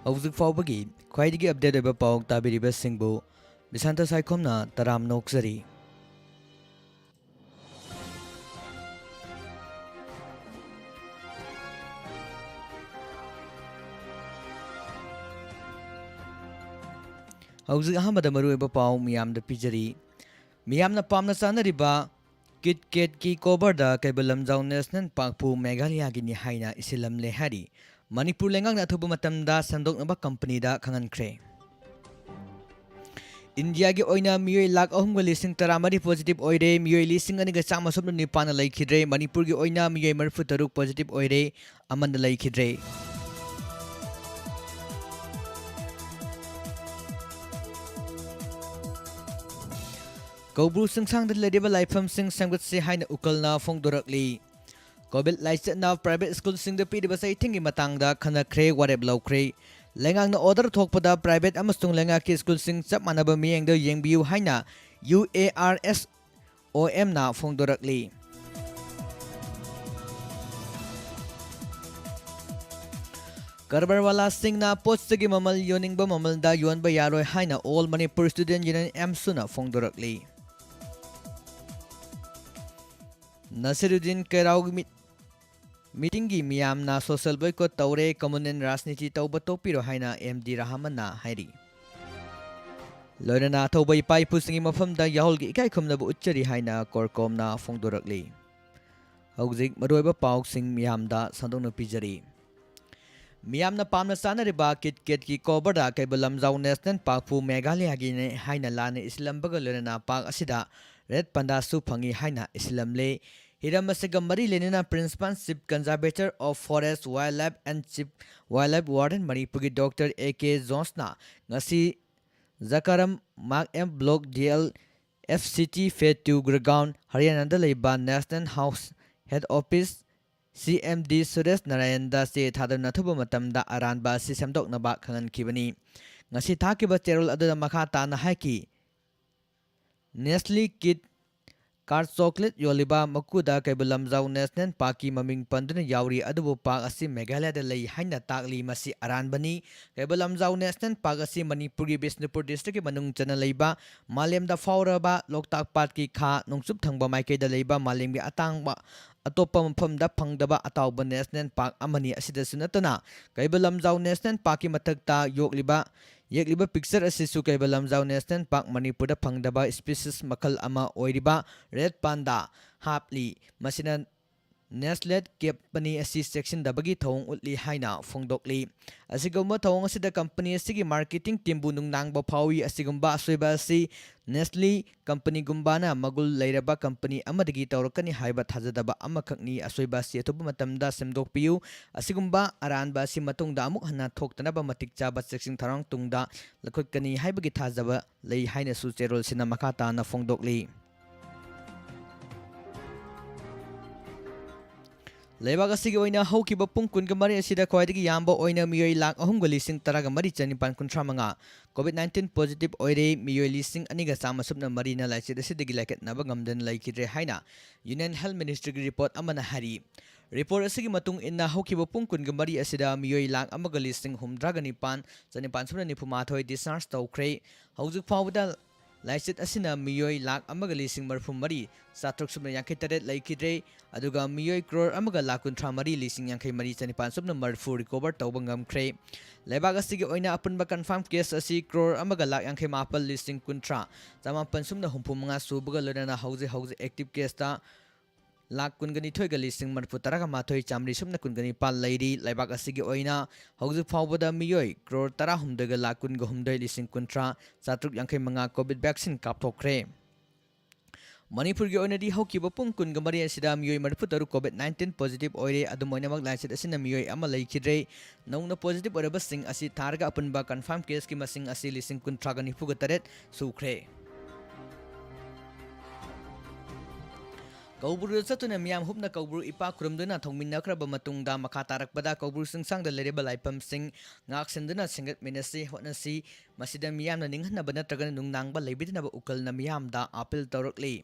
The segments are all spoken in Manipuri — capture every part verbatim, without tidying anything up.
ꯍꯧꯖꯤꯛ ꯐꯥꯎꯕꯒꯤ ꯈ꯭ꯋꯥꯏꯗꯒꯤ ꯑꯞꯗꯦꯠ ꯑꯣꯏꯕ ꯄꯥꯎ ꯇꯥꯕꯤꯔꯤꯕꯁꯤꯡꯕꯨ ꯕꯤꯁꯥꯟꯇ ꯁꯥꯏꯈꯣꯝꯅ ꯇꯔꯥꯝꯅ ꯑꯣꯛꯆꯔꯤ꯫ ꯍꯧꯖꯤꯛ ꯑꯍꯥꯟꯕꯗ ꯃꯔꯨꯑꯣꯏꯕ ꯄꯥꯎ ꯃꯤꯌꯥꯝꯗ ꯄꯤꯖꯔꯤ꯫ ꯃꯤꯌꯥꯝꯅ ꯄꯥꯝꯅ ꯆꯥꯅꯔꯤꯕ ꯀꯤꯠ ꯀꯦꯠꯀꯤ ꯀꯣꯕꯔꯗ ꯀꯩꯕꯨꯜ ꯂꯝꯖꯥꯎ ꯅꯦꯁꯅꯦꯜ ꯄꯥꯔꯛꯄꯨ ꯃꯦꯘꯥꯂꯌꯥꯒꯤꯅꯤ ꯍꯥꯏꯅ ꯏꯁꯤꯜꯂꯝꯂꯦ ꯍꯥꯏꯔꯤ꯫ ꯃꯅꯤꯄꯨꯔ ꯂꯩꯉꯥꯛꯅ ꯑꯊꯨꯕ ꯃꯇꯝꯗ ꯁꯦꯝꯗꯣꯛꯅꯕ ꯀꯝꯄꯅꯤꯗ ꯈꯪꯍꯟꯈ꯭ꯔꯦ꯫ ꯏꯟꯗꯤꯌꯥꯒꯤ ꯑꯣꯏꯅ ꯃꯤꯑꯣꯏ ꯂꯥꯈ ꯑꯍꯨꯝꯒ ꯂꯤꯁꯤꯡ ꯇꯔꯥꯃꯔꯤ ꯄꯣꯖꯤꯇꯤꯚ ꯑꯣꯏꯔꯦ, ꯃꯤꯑꯣꯏ ꯂꯤꯁꯤꯡ ꯑꯅꯤꯒ ꯆꯥꯝꯃ ꯁꯨꯞꯅ ꯅꯤꯄꯥꯟꯅ ꯂꯩꯈꯤꯗ꯭ꯔꯦ꯫ ꯃꯅꯤꯄꯨꯔꯒꯤ ꯑꯣꯏꯅ ꯃꯤꯑꯣꯏ ꯃꯔꯤꯐꯨ ꯇꯔꯨꯛ ꯄꯣꯖꯤꯇꯤꯚ ꯑꯣꯏꯔꯦ, ꯑꯃꯅ ꯂꯩꯈꯤꯗ꯭ꯔꯦ꯫ ꯀꯧꯕ꯭ꯔꯨ ꯆꯤꯡꯁꯥꯡꯗ ꯂꯩꯔꯤꯕ ꯂꯥꯏꯐꯝꯁꯤꯡ ꯁꯦꯝꯒꯠꯁꯤ ꯍꯥꯏꯅ ꯎꯀꯜꯅ ꯐꯣꯡꯗꯣꯔꯛꯂꯤ꯫ ꯀꯣꯚꯤꯗ ꯂꯥꯏꯆꯠꯅ ꯄ꯭ꯔꯥꯏꯚꯦꯠ ꯁ꯭ꯀꯨꯜꯁꯤꯡꯗ ꯄꯤꯔꯤꯕ ꯆꯩꯊꯦꯡꯒꯤ ꯃꯇꯥꯡꯗ ꯈꯟꯅꯈ꯭ꯔꯦ, ꯋꯥꯔꯦꯞ ꯂꯧꯈ꯭ꯔꯦ꯫ ꯂꯩꯉꯥꯛꯅ ꯑꯣꯔꯗꯔ ꯊꯣꯛꯄꯗ ꯄ꯭ꯔꯥꯏꯚꯦꯠ ꯑꯃꯁꯨꯡ ꯂꯩꯉꯥꯛꯀꯤ ꯁ꯭ꯀꯨꯜꯁꯤꯡ ꯆꯞ ꯃꯥꯟꯅꯕ ꯃꯤꯠꯌꯦꯡꯗ ꯌꯦꯡꯕꯤꯌꯨ ꯍꯥꯏꯅ ꯌꯨ ꯑꯦ ꯑꯥꯔ ꯑꯦꯁ ꯑꯣ ꯑꯦꯝꯅ ꯐꯣꯡꯗꯣꯔꯛꯂꯤ꯫ ꯀꯔꯕꯥꯔꯋꯥꯂꯥꯁꯤꯡꯅ ꯄꯣꯠꯁꯤꯒꯤ ꯃꯃꯜ ꯌꯣꯟꯅꯤꯡꯕ ꯃꯃꯜꯗ ꯌꯣꯟꯕ ꯌꯥꯔꯣꯏ ꯍꯥꯏꯅ ꯑꯣꯜ ꯃꯅꯤꯄꯨꯔ ꯁ꯭ꯇꯨꯗꯦꯟꯠ ꯌꯨꯅꯤꯌꯟ, ꯑꯦꯝꯁꯨꯅ ꯐꯣꯡꯗꯣꯔꯛꯂꯤ꯫ ꯅꯁꯤꯔꯨꯗꯤꯟ ꯀꯩꯔꯥꯎꯒꯤ ꯃꯤꯠ-, ꯃꯤꯇꯤꯡꯒꯤ ꯃꯤꯌꯥꯝꯅ ꯁꯣꯁꯤꯌꯦꯜ ꯕꯣꯏꯀꯣꯠ ꯇꯧꯔꯦ, ꯀꯃꯟ ꯃꯦꯟ ꯔꯥꯖꯅꯤꯇꯤ ꯇꯧꯕ ꯇꯣꯛꯄꯤꯔꯣ ꯍꯥꯏꯅ ꯑꯦꯝ ꯗꯤ ꯔꯍꯃꯟꯅ ꯍꯥꯏꯔꯤ꯫ ꯂꯣꯏꯅꯅ ꯑꯊꯧꯕ ꯏꯄꯥ ꯏꯄꯨꯁꯤꯡꯒꯤ ꯃꯐꯝꯗ ꯌꯥꯍꯧꯜꯒꯤ ꯏꯀꯥꯏ ꯈꯨꯝꯅꯕ ꯎꯠꯆꯔꯤ ꯍꯥꯏꯅ ꯀꯣꯔꯀꯣꯝꯅ ꯐꯣꯡꯗꯣꯔꯛꯂꯤ꯫ ꯍꯧꯖꯤꯛ ꯃꯔꯨꯑꯣꯏꯕ ꯄꯥꯎꯁꯤꯡ ꯃꯤꯌꯥꯝꯗ ꯁꯟꯗꯣꯛꯅ ꯄꯤꯖꯔꯤ꯫ ꯃꯤꯌꯥꯝꯅ ꯄꯥꯝꯅ ꯆꯥꯅꯔꯤꯕ ꯀꯤꯠ ꯀꯦꯠꯀꯤ ꯀꯣꯕꯔꯗ ꯀꯩꯕꯨꯜ ꯂꯝꯖꯥꯎ ꯅꯦꯁꯅꯦꯜ ꯄꯥꯔꯛꯄꯨ ꯃꯦꯘꯥꯂꯌꯥꯒꯤꯅꯤ ꯍꯥꯏꯅ ꯂꯥꯟꯅ ꯏꯁꯤꯜꯂꯝꯕꯒ ꯂꯣꯏꯅꯅ ꯄꯥꯔꯛ ꯑꯁꯤꯗ ꯔꯦꯗ ꯄꯟꯗꯥꯁꯨ ꯐꯪꯏ ꯍꯥꯏꯅ ꯏꯁꯤꯜꯂꯝꯂꯦ꯫ ꯍꯤꯔꯝ ꯑꯁꯤꯒ ꯃꯔꯤ ꯂꯩꯅꯅ Principal Chief Conservator of Forest, Wildlife and Chief Wildlife Warden ꯃꯅꯤꯄꯨꯔꯒꯤ ꯗꯣꯛꯇꯔ ꯑꯦ ꯀꯦ ꯖꯣꯟꯁꯅ ꯉꯁꯤ ꯖꯀꯔꯝ ꯃꯥꯔꯛ M block D L F C T phase two Gurgaon ꯍꯔꯤꯌꯥꯅꯥꯗ ꯂꯩꯕ national house head office C M D Suresh ꯅꯥꯔꯥꯌꯟꯗ ꯆꯦ ꯊꯥꯗꯨꯅ ꯑꯊꯨꯕ ꯃꯇꯝꯗ ꯑꯔꯥꯟꯕ ꯑꯁꯤ ꯁꯦꯝꯗꯣꯛꯅꯕ ꯈꯪꯍꯟꯈꯤꯕꯅꯤ꯫ ꯉꯁꯤ ꯊꯥꯈꯤꯕ ꯆꯦꯔꯣꯜ ꯑꯗꯨꯗ ꯃꯈꯥ ꯇꯥꯅ ꯍꯥꯏꯈꯤ, ꯅꯦꯁꯂꯤ ꯀꯤꯠ ꯀꯥꯔ ꯆꯣꯀ꯭ꯂꯦꯠ ꯌꯣꯜꯂꯤꯕ ꯃꯀꯨꯗ ꯀꯩꯕꯨꯜ ꯂꯝꯖꯥꯎ ꯅꯦꯁꯅꯦꯜ ꯄꯥꯔꯛꯀꯤ ꯃꯃꯤꯡ ꯄꯟꯗꯨꯅ ꯌꯥꯎꯔꯤ, ꯑꯗꯨꯕꯨ ꯄꯥꯔꯛ ꯑꯁꯤ ꯃꯦꯘꯥꯂꯌꯥꯗ ꯂꯩ ꯍꯥꯏꯅ ꯇꯥꯛꯂꯤ꯫ ꯃꯁꯤ ꯑꯔꯥꯟꯕꯅꯤ꯫ ꯀꯩꯕꯨꯜ ꯂꯝꯖꯥꯎ ꯅꯦꯁꯅꯦꯜ ꯄꯥꯔꯛ ꯑꯁꯤ ꯃꯅꯤꯄꯨꯔꯒꯤ ꯕꯤꯁꯅꯨꯄꯨꯔ ꯗꯤꯁꯇ꯭ꯔꯤꯛꯀꯤ ꯃꯅꯨꯡ ꯆꯟꯅ ꯂꯩꯕ, ꯃꯥꯂꯦꯝꯗ ꯐꯥꯎꯔꯕ ꯂꯣꯛꯇꯥꯛ ꯄꯥꯠꯀꯤ ꯈꯥ ꯅꯣꯡꯆꯨꯞ ꯊꯪꯕ ꯃꯥꯏꯀꯩꯗ ꯂꯩꯕ, ꯃꯥꯂꯦꯝꯒꯤ ꯑꯇꯥꯡꯕ, ꯑꯇꯣꯞꯄ ꯃꯐꯝꯗ ꯐꯪꯗꯕ ꯑꯇꯥꯎꯕ ꯅꯦꯁꯅꯦꯜ ꯄꯥꯔꯛ ꯑꯃꯅꯤ꯫ ꯑꯁꯤꯗꯁꯨ ꯅꯠꯇꯅ, ꯀꯩꯕꯨꯜ ꯂꯝꯖꯥꯎ ꯅꯦꯁꯅꯦꯜ ꯄꯥꯔꯛꯀꯤ ꯃꯊꯛꯇ ꯌꯣꯛꯂꯤꯕ, ꯌꯦꯛꯂꯤꯕ ꯄꯤꯛꯆꯔ ꯑꯁꯤꯁꯨ ꯀꯩꯕꯨꯜ ꯂꯝꯖꯥꯎ ꯅꯦꯁꯅꯦꯜ ꯄꯥꯔꯛ ꯃꯅꯤꯄꯨꯔꯗ ꯐꯪꯗꯕ ꯁ꯭ꯄꯤꯁꯤꯁ ꯃꯈꯜ ꯑꯃ ꯑꯣꯏꯔꯤꯕ ꯔꯦꯗ ꯄꯥꯟꯗꯥ ꯍꯥꯞꯂꯤ꯫ ꯃꯁꯤꯅ ꯅꯦꯁꯂꯦꯠ ꯀꯦꯝꯄꯅꯤ ꯑꯁꯤ ꯆꯦꯛꯁꯤꯟꯗꯕꯒꯤ ꯊꯧꯑꯣꯡ ꯎꯠꯂꯤ ꯍꯥꯏꯅ ꯐꯣꯡꯗꯣꯛꯂꯤ꯫ ꯑꯁꯤꯒꯨꯝꯕ ꯊꯧꯑꯣꯡ ꯑꯁꯤꯗ ꯀꯝꯄꯅꯤ ꯑꯁꯤꯒꯤ ꯃꯥꯔꯀꯦꯇꯤꯡ ꯇꯤꯝꯕꯨ ꯅꯨꯡꯅꯥꯡꯕ ꯐꯥꯎꯏ꯫ ꯑꯁꯤꯒꯨꯝꯕ ꯑꯁꯣꯏꯕ ꯑꯁꯤ ꯅꯦꯁꯂꯤ ꯀꯝꯄꯅꯤꯒꯨꯝꯕꯅ ꯃꯒꯨꯟ ꯂꯩꯔꯕ ꯀꯝꯄꯅꯤ ꯑꯃꯗꯒꯤ ꯇꯧꯔꯛꯀꯅꯤ ꯍꯥꯏꯕ ꯊꯥꯖꯗꯕ ꯑꯃꯈꯛꯅꯤ꯫ ꯑꯁꯣꯏꯕ ꯑꯁꯤ ꯑꯊꯨꯕ ꯃꯇꯝꯗ ꯁꯦꯝꯗꯣꯛꯄꯤꯌꯨ꯫ ꯑꯁꯤꯒꯨꯝꯕ ꯑꯔꯥꯟꯕ ꯑꯁꯤ ꯃꯇꯨꯡꯗ ꯑꯃꯨꯛ ꯍꯟꯅ ꯊꯣꯛꯇꯅꯕ ꯃꯇꯤꯛ ꯆꯥꯕ ꯆꯦꯛꯁꯤꯟ ꯊꯧꯔꯥꯡ ꯇꯨꯡꯗ ꯂꯧꯈꯠꯀꯅꯤ ꯍꯥꯏꯕꯒꯤ ꯊꯥꯖꯕ ꯂꯩ ꯍꯥꯏꯅꯁꯨ ꯆꯦꯔꯣꯜꯁꯤꯅ ꯃꯈꯥ ꯇꯥꯅ ꯐꯣꯡꯗꯣꯛꯂꯤ꯫ ꯂꯩꯕꯥꯛ ꯑꯁꯤꯒꯤ ꯑꯣꯏꯅ ꯍꯧꯈꯤꯕ ꯄꯨꯡ ꯀꯨꯟꯒ ꯃꯔꯤ ꯑꯁꯤꯗ ꯈ꯭ꯋꯥꯏꯗꯒꯤ ꯌꯥꯝꯕ ꯑꯣꯏꯅ ꯃꯤꯑꯣꯏ ꯂꯥꯈ ꯑꯍꯨꯝꯒ ꯂꯤꯁꯤꯡ ꯇꯔꯥꯒ ꯃꯔꯤ ꯆꯅꯤꯄꯥꯟ ꯀꯨꯟꯊ꯭ꯔꯥ ꯃꯉꯥ COVID nineteen positive ꯑꯣꯏꯔꯦ꯫ ꯃꯤꯑꯣꯏ ꯂꯤꯁꯤꯡ ꯑꯅꯤꯒ ꯆꯥꯝꯃ ꯁꯨꯞꯅ ꯃꯔꯤꯅ ꯂꯥꯏꯆꯠ ꯑꯁꯤꯗꯒꯤ ꯂꯥꯏꯀꯠꯅꯕ ꯉꯝꯗꯅ ꯂꯩꯈꯤꯗ꯭ꯔꯦ ꯍꯥꯏꯅ Union Health Ministryꯒꯤ report ꯑꯃꯅ ꯍꯥꯏꯔꯤ꯫ Report ꯑꯁꯤꯒꯤ ꯃꯇꯨꯡ ꯏꯟꯅ, ꯍꯧꯈꯤꯕ ꯄꯨꯡ ꯀꯨꯟꯒ ꯃꯔꯤ ꯑꯁꯤꯗ ꯃꯤꯑꯣꯏ ꯂꯥꯈ ꯑꯃꯒ ꯂꯤꯁꯤꯡ ꯍꯨꯝꯗ꯭ꯔꯥꯒ ꯅꯤꯄꯥꯟ ꯆꯅꯤꯄꯥꯟ ꯁꯨꯞꯅ ꯅꯤꯐꯨ ꯃꯥꯊꯣꯏ discharge ꯇꯧꯈ꯭ꯔꯦ꯫ ꯍꯧꯖꯤꯛ ꯐꯥꯎꯕꯗ ꯂꯥꯏꯆꯠ ꯑꯁꯤꯅ ꯃꯤꯑꯣꯏ ꯂꯥꯈ ꯑꯃꯒ ꯂꯤꯁꯤꯡ ꯃꯔꯤꯐꯨ ꯃꯔꯤ ꯆꯥꯇ꯭ꯔꯨꯛ ꯁꯨꯞꯅ ꯌꯥꯡꯈꯩ ꯇꯔꯦꯠ ꯂꯩꯈꯤꯗ꯭ꯔꯦ, ꯑꯗꯨꯒ ꯃꯤꯑꯣꯏ ꯀ꯭ꯔꯣꯔ ꯑꯃꯒ ꯂꯥꯈ ꯀꯨꯟꯊ꯭ꯔꯥ ꯃꯔꯤ ꯂꯤꯁꯤꯡ ꯌꯥꯡꯈꯩ ꯃꯔꯤ ꯆꯅꯤꯄꯥꯟ ꯁꯨꯞꯅ ꯃꯔꯤꯐꯨ recover ꯇꯧꯕ ꯉꯝꯈ꯭ꯔꯦ꯫ ꯂꯩꯕꯥꯛ ꯑꯁꯤꯒꯤ ꯑꯣꯏꯅ ꯑꯄꯨꯟꯕ confirm case ꯑꯁꯤ ꯀ꯭ꯔꯣꯔ ꯑꯃꯒ ꯂꯥꯈ ꯌꯥꯡꯈꯩ ꯃꯥꯄꯜ ꯂꯤꯁꯤꯡ ꯀꯨꯟꯊ꯭ꯔꯥ ꯆꯃꯥꯄꯜ ꯁꯨꯞꯅ ꯍꯨꯝꯐꯨ ꯃꯉꯥ ꯁꯨꯕꯒ ꯂꯣꯏꯅꯅ ꯍꯧꯖꯤꯛ ꯍꯧꯖꯤꯛ active caseꯇ ꯂꯥꯈ ꯀꯨꯟꯒ ꯅꯤꯊꯣꯏꯒ ꯂꯤꯁꯤꯡ ꯃꯔꯤꯐꯨ ꯇꯔꯥꯒ ꯃꯥꯊꯣꯏ ꯆꯥꯃꯔꯤ ꯁꯨꯞꯅ ꯀꯨꯟꯒ ꯅꯤꯄꯥꯜ ꯂꯩꯔꯤ꯫ ꯂꯩꯕꯥꯛ ꯑꯁꯤꯒꯤ ꯑꯣꯏꯅ ꯍꯧꯖꯤꯛ ꯐꯥꯎꯕꯗ ꯃꯤꯑꯣꯏ ꯀ꯭ꯔꯣꯔ ꯇꯔꯥꯍꯨꯝꯗꯣꯏꯒ ꯂꯥꯈ ꯀꯨꯟꯒ ꯍꯨꯝꯗꯣꯏ ꯂꯤꯁꯤꯡ ꯀꯨꯟꯊ꯭ꯔꯥ ꯆꯥꯇ꯭ꯔꯨꯛ ꯌꯥꯡꯈꯩ ꯃꯉꯥ COVID vaccine ꯀꯥꯞꯊꯣꯛꯈ꯭ꯔꯦ꯫ ꯃꯅꯤꯄꯨꯔꯒꯤ ꯑꯣꯏꯅꯗꯤ ꯍꯧꯈꯤꯕ ꯄꯨꯡ ꯀꯨꯟꯒ ꯃꯔꯤ ꯑꯁꯤꯗ ꯃꯤꯑꯣꯏ ꯃꯔꯤꯐꯨ ꯇꯔꯨꯛ COVID nineteen positive ꯑꯣꯏꯔꯦ꯫ ꯑꯗꯨꯝ ꯑꯣꯏꯅꯃꯛ, ꯂꯥꯏꯆꯠ ꯑꯁꯤꯅ ꯃꯤꯑꯣꯏ ꯑꯃ ꯂꯩꯈꯤꯗ꯭ꯔꯦ꯫ ꯅꯧꯅ positive ꯑꯣꯏꯔꯕꯁꯤꯡ ꯑꯁꯤ ꯊꯥꯔꯒ ꯑꯄꯨꯟꯕ confirm caseꯀꯤ ꯃꯁꯤꯡ ꯑꯁꯤ ꯂꯤꯁꯤꯡ ꯀꯨꯟꯊ꯭ꯔꯥꯒ ꯅꯤꯐꯨꯒ ꯇꯔꯦꯠ ꯁꯨꯈ꯭ꯔꯦ꯫ ꯀꯧꯕ꯭ꯔꯨꯗ ꯆꯠꯇꯨꯅ ꯃꯤꯌꯥꯝ ꯍꯨꯞꯅ ꯀꯧꯕ꯭ꯔꯨ ꯏꯄꯥ ꯈꯨꯔꯨꯝꯗꯨꯅ ꯊꯧꯃꯤꯟꯅꯈ꯭ꯔꯕ ꯃꯇꯨꯡꯗ, ꯃꯈꯥ ꯇꯥꯔꯛꯄꯗ ꯀꯧꯕ꯭ꯔꯨ ꯆꯤꯡꯁꯥꯡꯗ ꯂꯩꯔꯤꯕ ꯂꯥꯏꯐꯝꯁꯤꯡ ꯉꯥꯛ ꯁꯦꯟꯗꯨꯅ ꯁꯦꯝꯒꯠꯃꯤꯟꯅꯁꯤ, ꯍꯣꯠꯅꯁꯤ꯫ ꯃꯁꯤꯗ ꯃꯤꯌꯥꯝꯅ ꯅꯤꯡꯍꯟꯅꯕ ꯅꯠꯇ꯭ꯔꯒ ꯅꯨꯡꯅꯥꯡꯕ ꯂꯩꯕꯤꯗꯅꯕ ꯎꯀꯜꯅ ꯃꯤꯌꯥꯝꯗ appeal ꯇꯧꯔꯛꯂꯤ꯫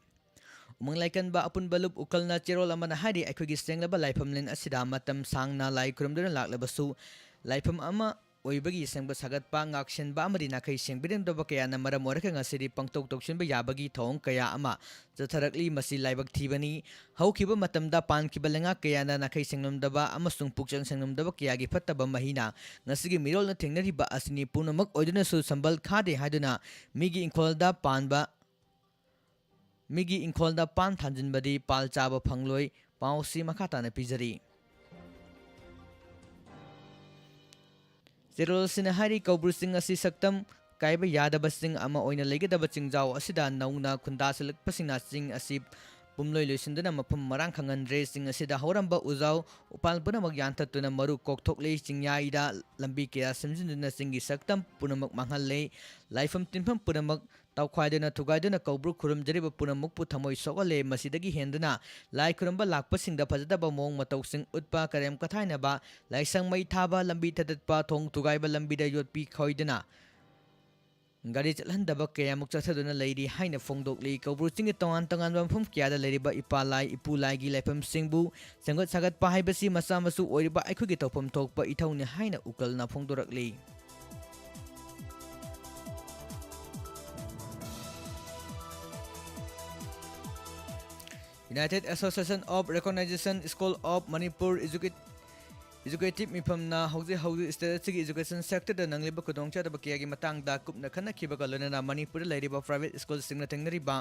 ꯎꯃꯪ ꯂꯥꯏꯀꯟꯕ ꯑꯄꯨꯟꯕ ꯂꯨꯞ ꯎꯀꯜꯅ ꯆꯦꯔꯣꯜ ꯑꯃꯅ ꯍꯥꯏꯔꯤ, ꯑꯩꯈꯣꯏꯒꯤ ꯁꯦꯡꯂꯕ ꯂꯥꯏꯐꯝꯂꯦꯟ ꯑꯁꯤꯗ ꯃꯇꯝ ꯁꯥꯡꯅ ꯂꯥꯏ ꯈꯨꯔꯨꯝꯗꯨꯅ ꯂꯥꯛꯂꯕꯁꯨ, ꯂꯥꯏꯐꯝ ꯑꯃ ꯑꯣꯏꯕꯒꯤ ꯁꯦꯝꯒꯠ ꯁꯥꯒꯠꯄ, ꯉꯥꯛꯁꯦꯟꯕ ꯑꯃꯗꯤ ꯅꯥꯈꯩ ꯁꯦꯡꯕꯤꯔꯝꯗꯕ ꯀꯌꯥꯅ ꯃꯔꯝ ꯑꯣꯏꯔꯒ ꯉꯁꯤꯗꯤ ꯄꯪꯇꯧ ꯇꯧꯁꯤꯟꯕ ꯌꯥꯕꯒꯤ ꯊꯧꯑꯣꯡ ꯀꯌꯥ ꯑꯃ ꯆꯠꯊꯔꯛꯂꯤ꯫ ꯃꯁꯤ ꯂꯥꯏꯕꯛ ꯊꯤꯕꯅꯤ꯫ ꯍꯧꯈꯤꯕ ꯃꯇꯝꯗ ꯄꯥꯟꯈꯤꯕ ꯂꯩꯉꯥꯛ ꯀꯌꯥꯅ ꯅꯥꯈꯩ ꯁꯦꯡꯂꯝꯗꯕ ꯑꯃꯁꯨꯡ ꯄꯨꯛꯆꯦꯜ ꯁꯦꯡꯂꯝꯗꯕ ꯀꯌꯥꯒꯤ ꯐꯠꯇꯕ ꯃꯍꯩꯅ ꯉꯁꯤꯒꯤ ꯃꯤꯔꯣꯜꯅ ꯊꯦꯡꯅꯔꯤꯕ ꯑꯁꯤꯅꯤ꯫ ꯄꯨꯝꯅꯃꯛ ꯑꯣꯏꯗꯨꯅꯁꯨ ꯁꯝꯕꯜ ꯈꯥꯗꯦ ꯍꯥꯏꯗꯨꯅ ꯃꯤꯒꯤ ꯏꯪꯈꯣꯜꯗ ꯄꯥꯟꯕ ꯃꯤꯒꯤ ꯏꯪꯈꯣꯜꯗ ꯄꯥꯟ ꯊꯥꯟꯖꯤꯟꯕꯗꯤ ꯄꯥꯜ ꯆꯥꯕ ꯐꯪꯂꯣꯏ꯫ ꯄꯥꯎꯁꯤ ꯃꯈꯥ ꯇꯥꯅ ꯄꯤꯖꯔꯤ꯫ ꯆꯦꯔꯣꯜꯁꯤꯅ ꯍꯥꯏꯔꯤ, ꯀꯧꯕ꯭ꯔꯨ ꯆꯤꯡ ꯑꯁꯤ ꯁꯛꯇꯝ ꯀꯥꯏꯕ ꯌꯥꯗꯕ ꯆꯤꯡ ꯑꯃ ꯑꯣꯏꯅ ꯂꯩꯒꯗꯕ ꯆꯤꯡꯖꯥꯎ ꯑꯁꯤꯗ ꯅꯧꯅ ꯈꯨꯟꯗꯥꯁꯤꯜꯂꯛꯄꯁꯤꯡꯅ ꯆꯤꯡ ꯑꯁꯤ ꯄꯨꯝꯂꯣꯏ ꯂꯣꯏꯁꯤꯟꯗꯨꯅ ꯃꯐꯝ ꯃꯔꯥꯡ ꯈꯪꯍꯟꯗ꯭ꯔꯦ꯫ ꯆꯤꯡ ꯑꯁꯤꯗ ꯍꯧꯔꯝꯕ ꯎꯖꯥꯎ ꯎꯄꯥꯜ ꯄꯨꯝꯅꯃꯛ ꯌꯥꯟꯊꯠꯇꯨꯅ ꯃꯔꯨ ꯀꯣꯛꯊꯣꯛꯂꯦ꯫ ꯆꯤꯡꯌꯥꯏꯗ ꯂꯝꯕꯤ ꯀꯌꯥ ꯁꯦꯝꯖꯤꯟꯗꯨꯅ ꯆꯤꯡꯒꯤ ꯁꯛꯇꯝ ꯄꯨꯝꯅꯃꯛ ꯃꯥꯡꯍꯜꯂꯦ꯫ ꯂꯥꯏꯐꯝ ꯇꯤꯟꯐꯝ ꯄꯨꯝꯅꯃꯛ ꯇꯧꯈꯥꯏꯗꯨꯅ ꯊꯨꯒꯥꯏꯗꯨꯅ ꯀꯧꯕ꯭ꯔꯨ ꯈꯨꯔꯨꯝꯖꯔꯤꯕ ꯄꯨꯝꯅꯃꯛꯄꯨ ꯊꯃꯣꯏ ꯁꯣꯛꯍꯜꯂꯦ꯫ ꯃꯁꯤꯗꯒꯤ ꯍꯦꯟꯗꯨꯅ ꯂꯥꯏ ꯈꯨꯔꯨꯝꯕ ꯂꯥꯛꯄꯁꯤꯡꯗ ꯐꯖꯗꯕ ꯃꯑꯣꯡ ꯃꯇꯧꯁꯤꯡ ꯎꯠꯄ, ꯀꯔꯦꯝ ꯀꯊꯥꯏꯅꯕ, ꯂꯥꯏꯁꯪ ꯃꯩ ꯊꯥꯕ, ꯂꯝꯕꯤ ꯊꯗꯠꯄ, ꯊꯣꯡ ꯊꯨꯒꯥꯏꯕ, ꯂꯝꯕꯤꯗ ꯌꯣꯠꯄꯤ ꯈꯣꯏꯗꯨꯅ ꯒꯥꯔꯤ ꯆꯠꯍꯟꯗꯕ ꯀꯌꯥꯃꯨꯛ ꯆꯠꯊꯗꯨꯅ ꯂꯩꯔꯤ ꯍꯥꯏꯅ ꯐꯣꯡꯗꯣꯛꯂꯤ꯫ ꯀꯧꯕ꯭ꯔꯨ ꯆꯤꯡꯒꯤ ꯇꯣꯉꯥꯟ ꯇꯣꯉꯥꯟꯕ ꯃꯐꯝ ꯀꯌꯥꯗ ꯂꯩꯔꯤꯕ ꯏꯄꯥ ꯂꯥꯏ, ꯏꯄꯨ ꯂꯥꯏꯒꯤ ꯂꯥꯏꯐꯝꯁꯤꯡꯕꯨ ꯁꯦꯝꯒꯠ ꯁꯥꯒꯠꯄ ꯍꯥꯏꯕꯁꯤ ꯃꯆꯥ ꯃꯁꯨ ꯑꯣꯏꯔꯤꯕ ꯑꯩꯈꯣꯏꯒꯤ ꯇꯧꯐꯝ ꯊꯣꯛꯄ ꯏꯊꯧꯅꯤ ꯍꯥꯏꯅ ꯎꯀꯜꯅ ꯐꯣꯡꯗꯣꯔꯛꯂꯤ꯫ United Association of Recognition School of Manipur Educate-, Educative ꯃꯤꯐꯝꯅ ꯍꯧꯖꯤꯛ ꯍꯧꯖꯤꯛ state ꯑꯁꯤꯒꯤ education sector ꯗ ꯅꯪꯂꯤꯕ ꯈꯨꯗꯣꯡꯆꯥꯗꯕ ꯀꯌꯥꯒꯤ ꯃꯇꯥꯡꯗ ꯀꯨꯞꯅ ꯈꯟꯅꯈꯤꯕꯒ ꯂꯣꯏꯅꯅ ꯃꯅꯤꯄꯨꯔꯗ ꯂꯩꯔꯤꯕ private school ꯁꯤꯡꯅ ꯊꯦꯡꯅꯔꯤꯕ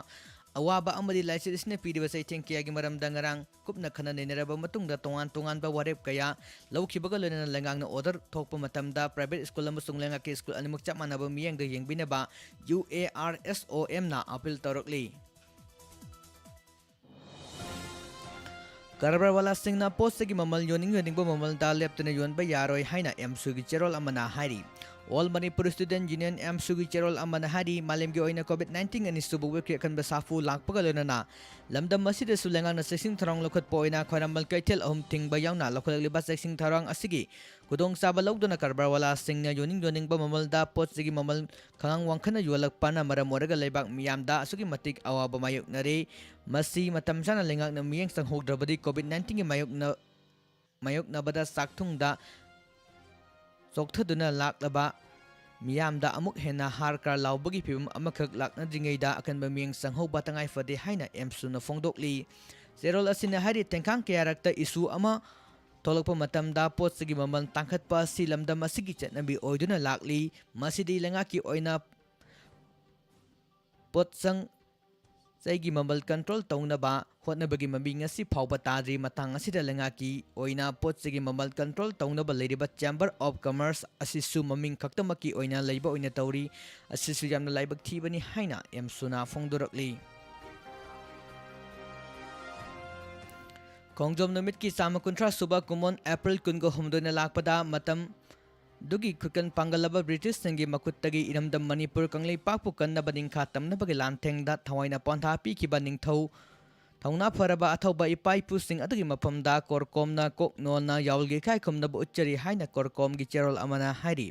ꯑꯋꯥꯕ ꯑꯃꯗꯤ ꯂꯥꯏꯆꯠ ꯑꯁꯤꯅ ꯄꯤꯔꯤꯕ ꯆꯩꯊꯦꯡ ꯀꯌꯥꯒꯤ ꯃꯔꯝꯗ ꯉꯔꯥꯡ ꯀꯨꯞꯅ ꯈꯟꯅ ꯅꯩꯅꯔꯕ ꯃꯇꯨꯡꯗ ꯇꯣꯉꯥꯟ ꯇꯣꯉꯥꯟꯕ ꯋꯥꯔꯦꯞ ꯀꯌꯥ ꯂꯧꯈꯤꯕꯒ ꯂꯣꯏꯅꯅ ꯂꯩꯉꯥꯛꯅ order ꯊꯣꯛꯄ ꯃꯇꯝꯗ private school ꯑꯃꯁꯨꯡ ꯂꯩꯉꯥꯛꯀꯤ school ꯑꯅꯤꯃꯛ ꯆꯞ ꯃꯥꯟꯅꯕ ꯃꯤꯠꯌꯦꯡꯗ ꯌꯦꯡꯕꯤꯅꯕ U A R S O M ꯅ appeal ꯇꯧꯔꯛꯂꯤ꯫ ꯀꯔꯕꯥꯔꯋꯥꯂꯥꯁꯤꯡꯅ ꯄꯣꯠꯁꯤꯒꯤ ꯃꯃꯜ ꯌꯣꯟꯅꯤꯡ ꯌꯣꯟꯅꯤꯡꯕ ꯃꯃꯜꯗ ꯂꯦꯞꯇꯅ ꯌꯣꯟꯕ ꯌꯥꯔꯣꯏ ꯍꯥꯏꯅ ꯑꯦꯝꯁꯨꯒꯤ ꯆꯦꯔꯣꯜ ꯑꯃꯅ ꯍꯥꯏꯔꯤ꯫ All Manipur Student Union, ꯑꯦꯝꯁꯨꯒꯤ ꯆꯦꯔꯣꯜ ꯑꯃꯅ ꯍꯥꯏꯔꯤ, ꯃꯥꯂꯦꯝꯒꯤ ꯑꯣꯏꯅ COVID nineteen ꯑꯅꯤꯁꯨꯕ wave ꯀꯤ ꯑꯀꯟꯕ ꯁꯥꯐꯨ ꯂꯥꯛꯄꯒ ꯂꯣꯏꯅꯅ ꯂꯝꯗꯝ ꯑꯁꯤꯗꯁꯨ ꯂꯩꯉꯥꯛꯅ ꯆꯦꯛꯁꯤꯟ ꯊꯧꯔꯥꯡ ꯂꯧꯈꯠꯄ ꯑꯣꯏꯅ ꯈ꯭ꯋꯥꯏꯔꯝꯕꯟ ꯀꯩꯊꯦꯜ ꯑꯍꯨꯝ ꯊꯤꯡꯕ ꯌꯥꯎꯅ ꯂꯧꯈꯠꯂꯛꯂꯤꯕ ꯆꯦꯛꯁꯤꯟ ꯊꯧꯔꯥꯡ ꯑꯁꯤꯒꯤ ꯈꯨꯗꯣꯡꯆꯥꯕ ꯂꯧꯗꯨꯅ ꯀꯔꯕꯥꯔ ꯋꯥꯂꯥꯁꯤꯡꯅ ꯌꯣꯟꯅꯤꯡ ꯌꯣꯟꯅꯤꯡꯕ ꯃꯃꯜꯗ ꯄꯣꯠ ꯆꯩꯒꯤ ꯃꯃꯜ ꯈꯉꯥꯡ ꯋꯥꯡꯈꯠꯅ ꯌꯣꯜꯂꯛꯄꯅ ꯃꯔꯝ ꯑꯣꯏꯔꯒ ꯂꯩꯕꯥꯛ ꯃꯤꯌꯥꯝꯗ ꯑꯁꯨꯛꯀꯤ ꯃꯇꯤꯛ ꯑꯋꯥꯕ ꯃꯥꯌꯣꯛꯅꯔꯦ꯫ ꯃꯁꯤ ꯃꯇꯝ ꯆꯥꯅ ꯂꯩꯉꯥꯛꯅ ꯃꯤꯠꯌꯦꯡ ꯆꯪꯍꯧꯗ꯭ꯔꯕꯗꯤ COVID nineteen ꯒꯤ ꯃꯥꯌꯣꯛꯅ-, ꯃꯥꯌꯣꯛꯅꯕꯗ ꯆꯥꯛꯊꯨꯡꯗ ꯆꯣꯛꯊꯗꯨꯅ ꯂꯥꯛꯂꯕ ꯃꯤꯌꯥꯝꯗ ꯑꯃꯨꯛ ꯍꯦꯟꯅ ꯍꯥꯔ ꯀꯥꯔ ꯂꯥꯎꯕꯒꯤ ꯐꯤꯕꯝ ꯑꯃꯈꯛ ꯂꯥꯛꯅꯗ꯭ꯔꯤꯉꯩꯗ ꯑꯀꯟꯕ ꯃꯤꯠꯌꯦꯡ ꯆꯪꯍꯧꯕ ꯇꯉꯥꯏ ꯐꯗꯦ ꯍꯥꯏꯅ ꯑꯦꯝꯁꯨꯅ ꯐꯣꯡꯗꯣꯛꯂꯤ꯫ ꯆꯦꯔꯣꯜ ꯑꯁꯤꯅ ꯍꯥꯏꯔꯤ, ꯇꯦꯡꯈꯥꯡ ꯀꯌꯥꯔꯛꯇ issue ꯑꯃ ꯊꯣꯛꯂꯛꯄ ꯃꯇꯝꯗ ꯄꯣꯠ ꯆꯩꯒꯤ ꯃꯃꯜ ꯇꯥꯡꯈꯠꯄ ꯑꯁꯤ ꯂꯝꯗꯝ ꯑꯁꯤꯒꯤ ꯆꯠꯅꯕꯤ ꯑꯣꯏꯗꯨꯅ ꯂꯥꯛꯂꯤ꯫ ꯃꯁꯤꯗꯤ ꯂꯩꯉꯥꯛꯀꯤ ꯑꯣꯏꯅ ꯄꯣꯠꯆꯪ ꯆꯩꯒꯤ ꯃꯃꯜ control ꯇꯧꯅꯕ ꯍꯣꯠꯅꯕꯒꯤ ꯃꯃꯤ ꯉꯁꯤ ꯐꯥꯎꯕ ꯇꯥꯗ꯭ꯔꯤ꯫ ꯃꯇꯥꯡ ꯑꯁꯤꯗ ꯂꯩꯉꯥꯛꯀꯤ ꯑꯣꯏꯅ ꯄꯣꯠ ꯆꯩꯒꯤ ꯃꯃꯜ control ꯇꯧꯅꯕ ꯂꯩꯔꯤꯕ Chamber of Commerce ꯑꯁꯤꯁꯨ ꯃꯃꯤꯡ ꯈꯛꯇꯃꯛꯀꯤ ꯑꯣꯏꯅ ꯂꯩꯕ ꯑꯣꯏꯅ ꯇꯧꯔꯤ꯫ ꯑꯁꯤꯁꯨ ꯌꯥꯝꯅ ꯂꯥꯏꯕꯛ ꯊꯤꯕꯅꯤ ꯍꯥꯏꯅ ꯑꯦꯝꯁꯨꯅ ꯐꯣꯡꯗꯣꯔꯛꯂꯤ꯫ ꯈꯣꯡꯖꯣꯝ ꯅꯨꯃꯤꯠꯀꯤ ꯆꯥꯝꯃ ꯀꯨꯟꯊ꯭ꯔꯥ ꯁꯨꯕ ꯀꯨꯝꯑꯣꯟ April ꯀꯨꯟꯒ ꯍꯨꯝꯗꯣꯏꯅ ꯂꯥꯛꯄꯗ ꯃꯇꯝ ꯑꯗꯨꯒꯤ ꯈꯨꯀꯟ ꯄꯥꯡꯒꯜꯂꯕ ꯕ꯭ꯔꯤꯇꯤꯁꯁꯤꯡꯒꯤ ꯃꯈꯨꯠꯇꯒꯤ ꯏꯔꯝꯗꯝ ꯃꯅꯤꯄꯨꯔ ꯀꯪꯂꯩꯄꯥꯛꯄꯨ ꯀꯟꯅꯕ ꯅꯤꯡꯈꯥ ꯇꯝꯅꯕꯒꯤ ꯂꯥꯟꯊꯦꯡꯗ ꯊꯋꯥꯏꯅ ꯄꯣꯟꯊꯥ ꯄꯤꯈꯤꯕ ꯅꯤꯡꯊꯧ ꯊꯧꯅꯥ ꯐꯔꯕ ꯑꯊꯧꯕ ꯏꯄꯥ ꯏꯄꯨꯁꯤꯡ ꯑꯗꯨꯒꯤ ꯃꯐꯝꯗ ꯀꯣꯔꯀꯣꯝꯅ ꯀꯣꯛ ꯅꯣꯟꯅ ꯌꯥꯑꯣꯜꯒꯤ ꯏꯀꯥꯏ ꯈꯨꯝꯅꯕ ꯎꯠꯆꯔꯤ ꯍꯥꯏꯅ ꯀꯣꯔꯀꯣꯝꯒꯤ ꯆꯦꯔꯣꯜ ꯑꯃꯅ ꯍꯥꯏꯔꯤ꯫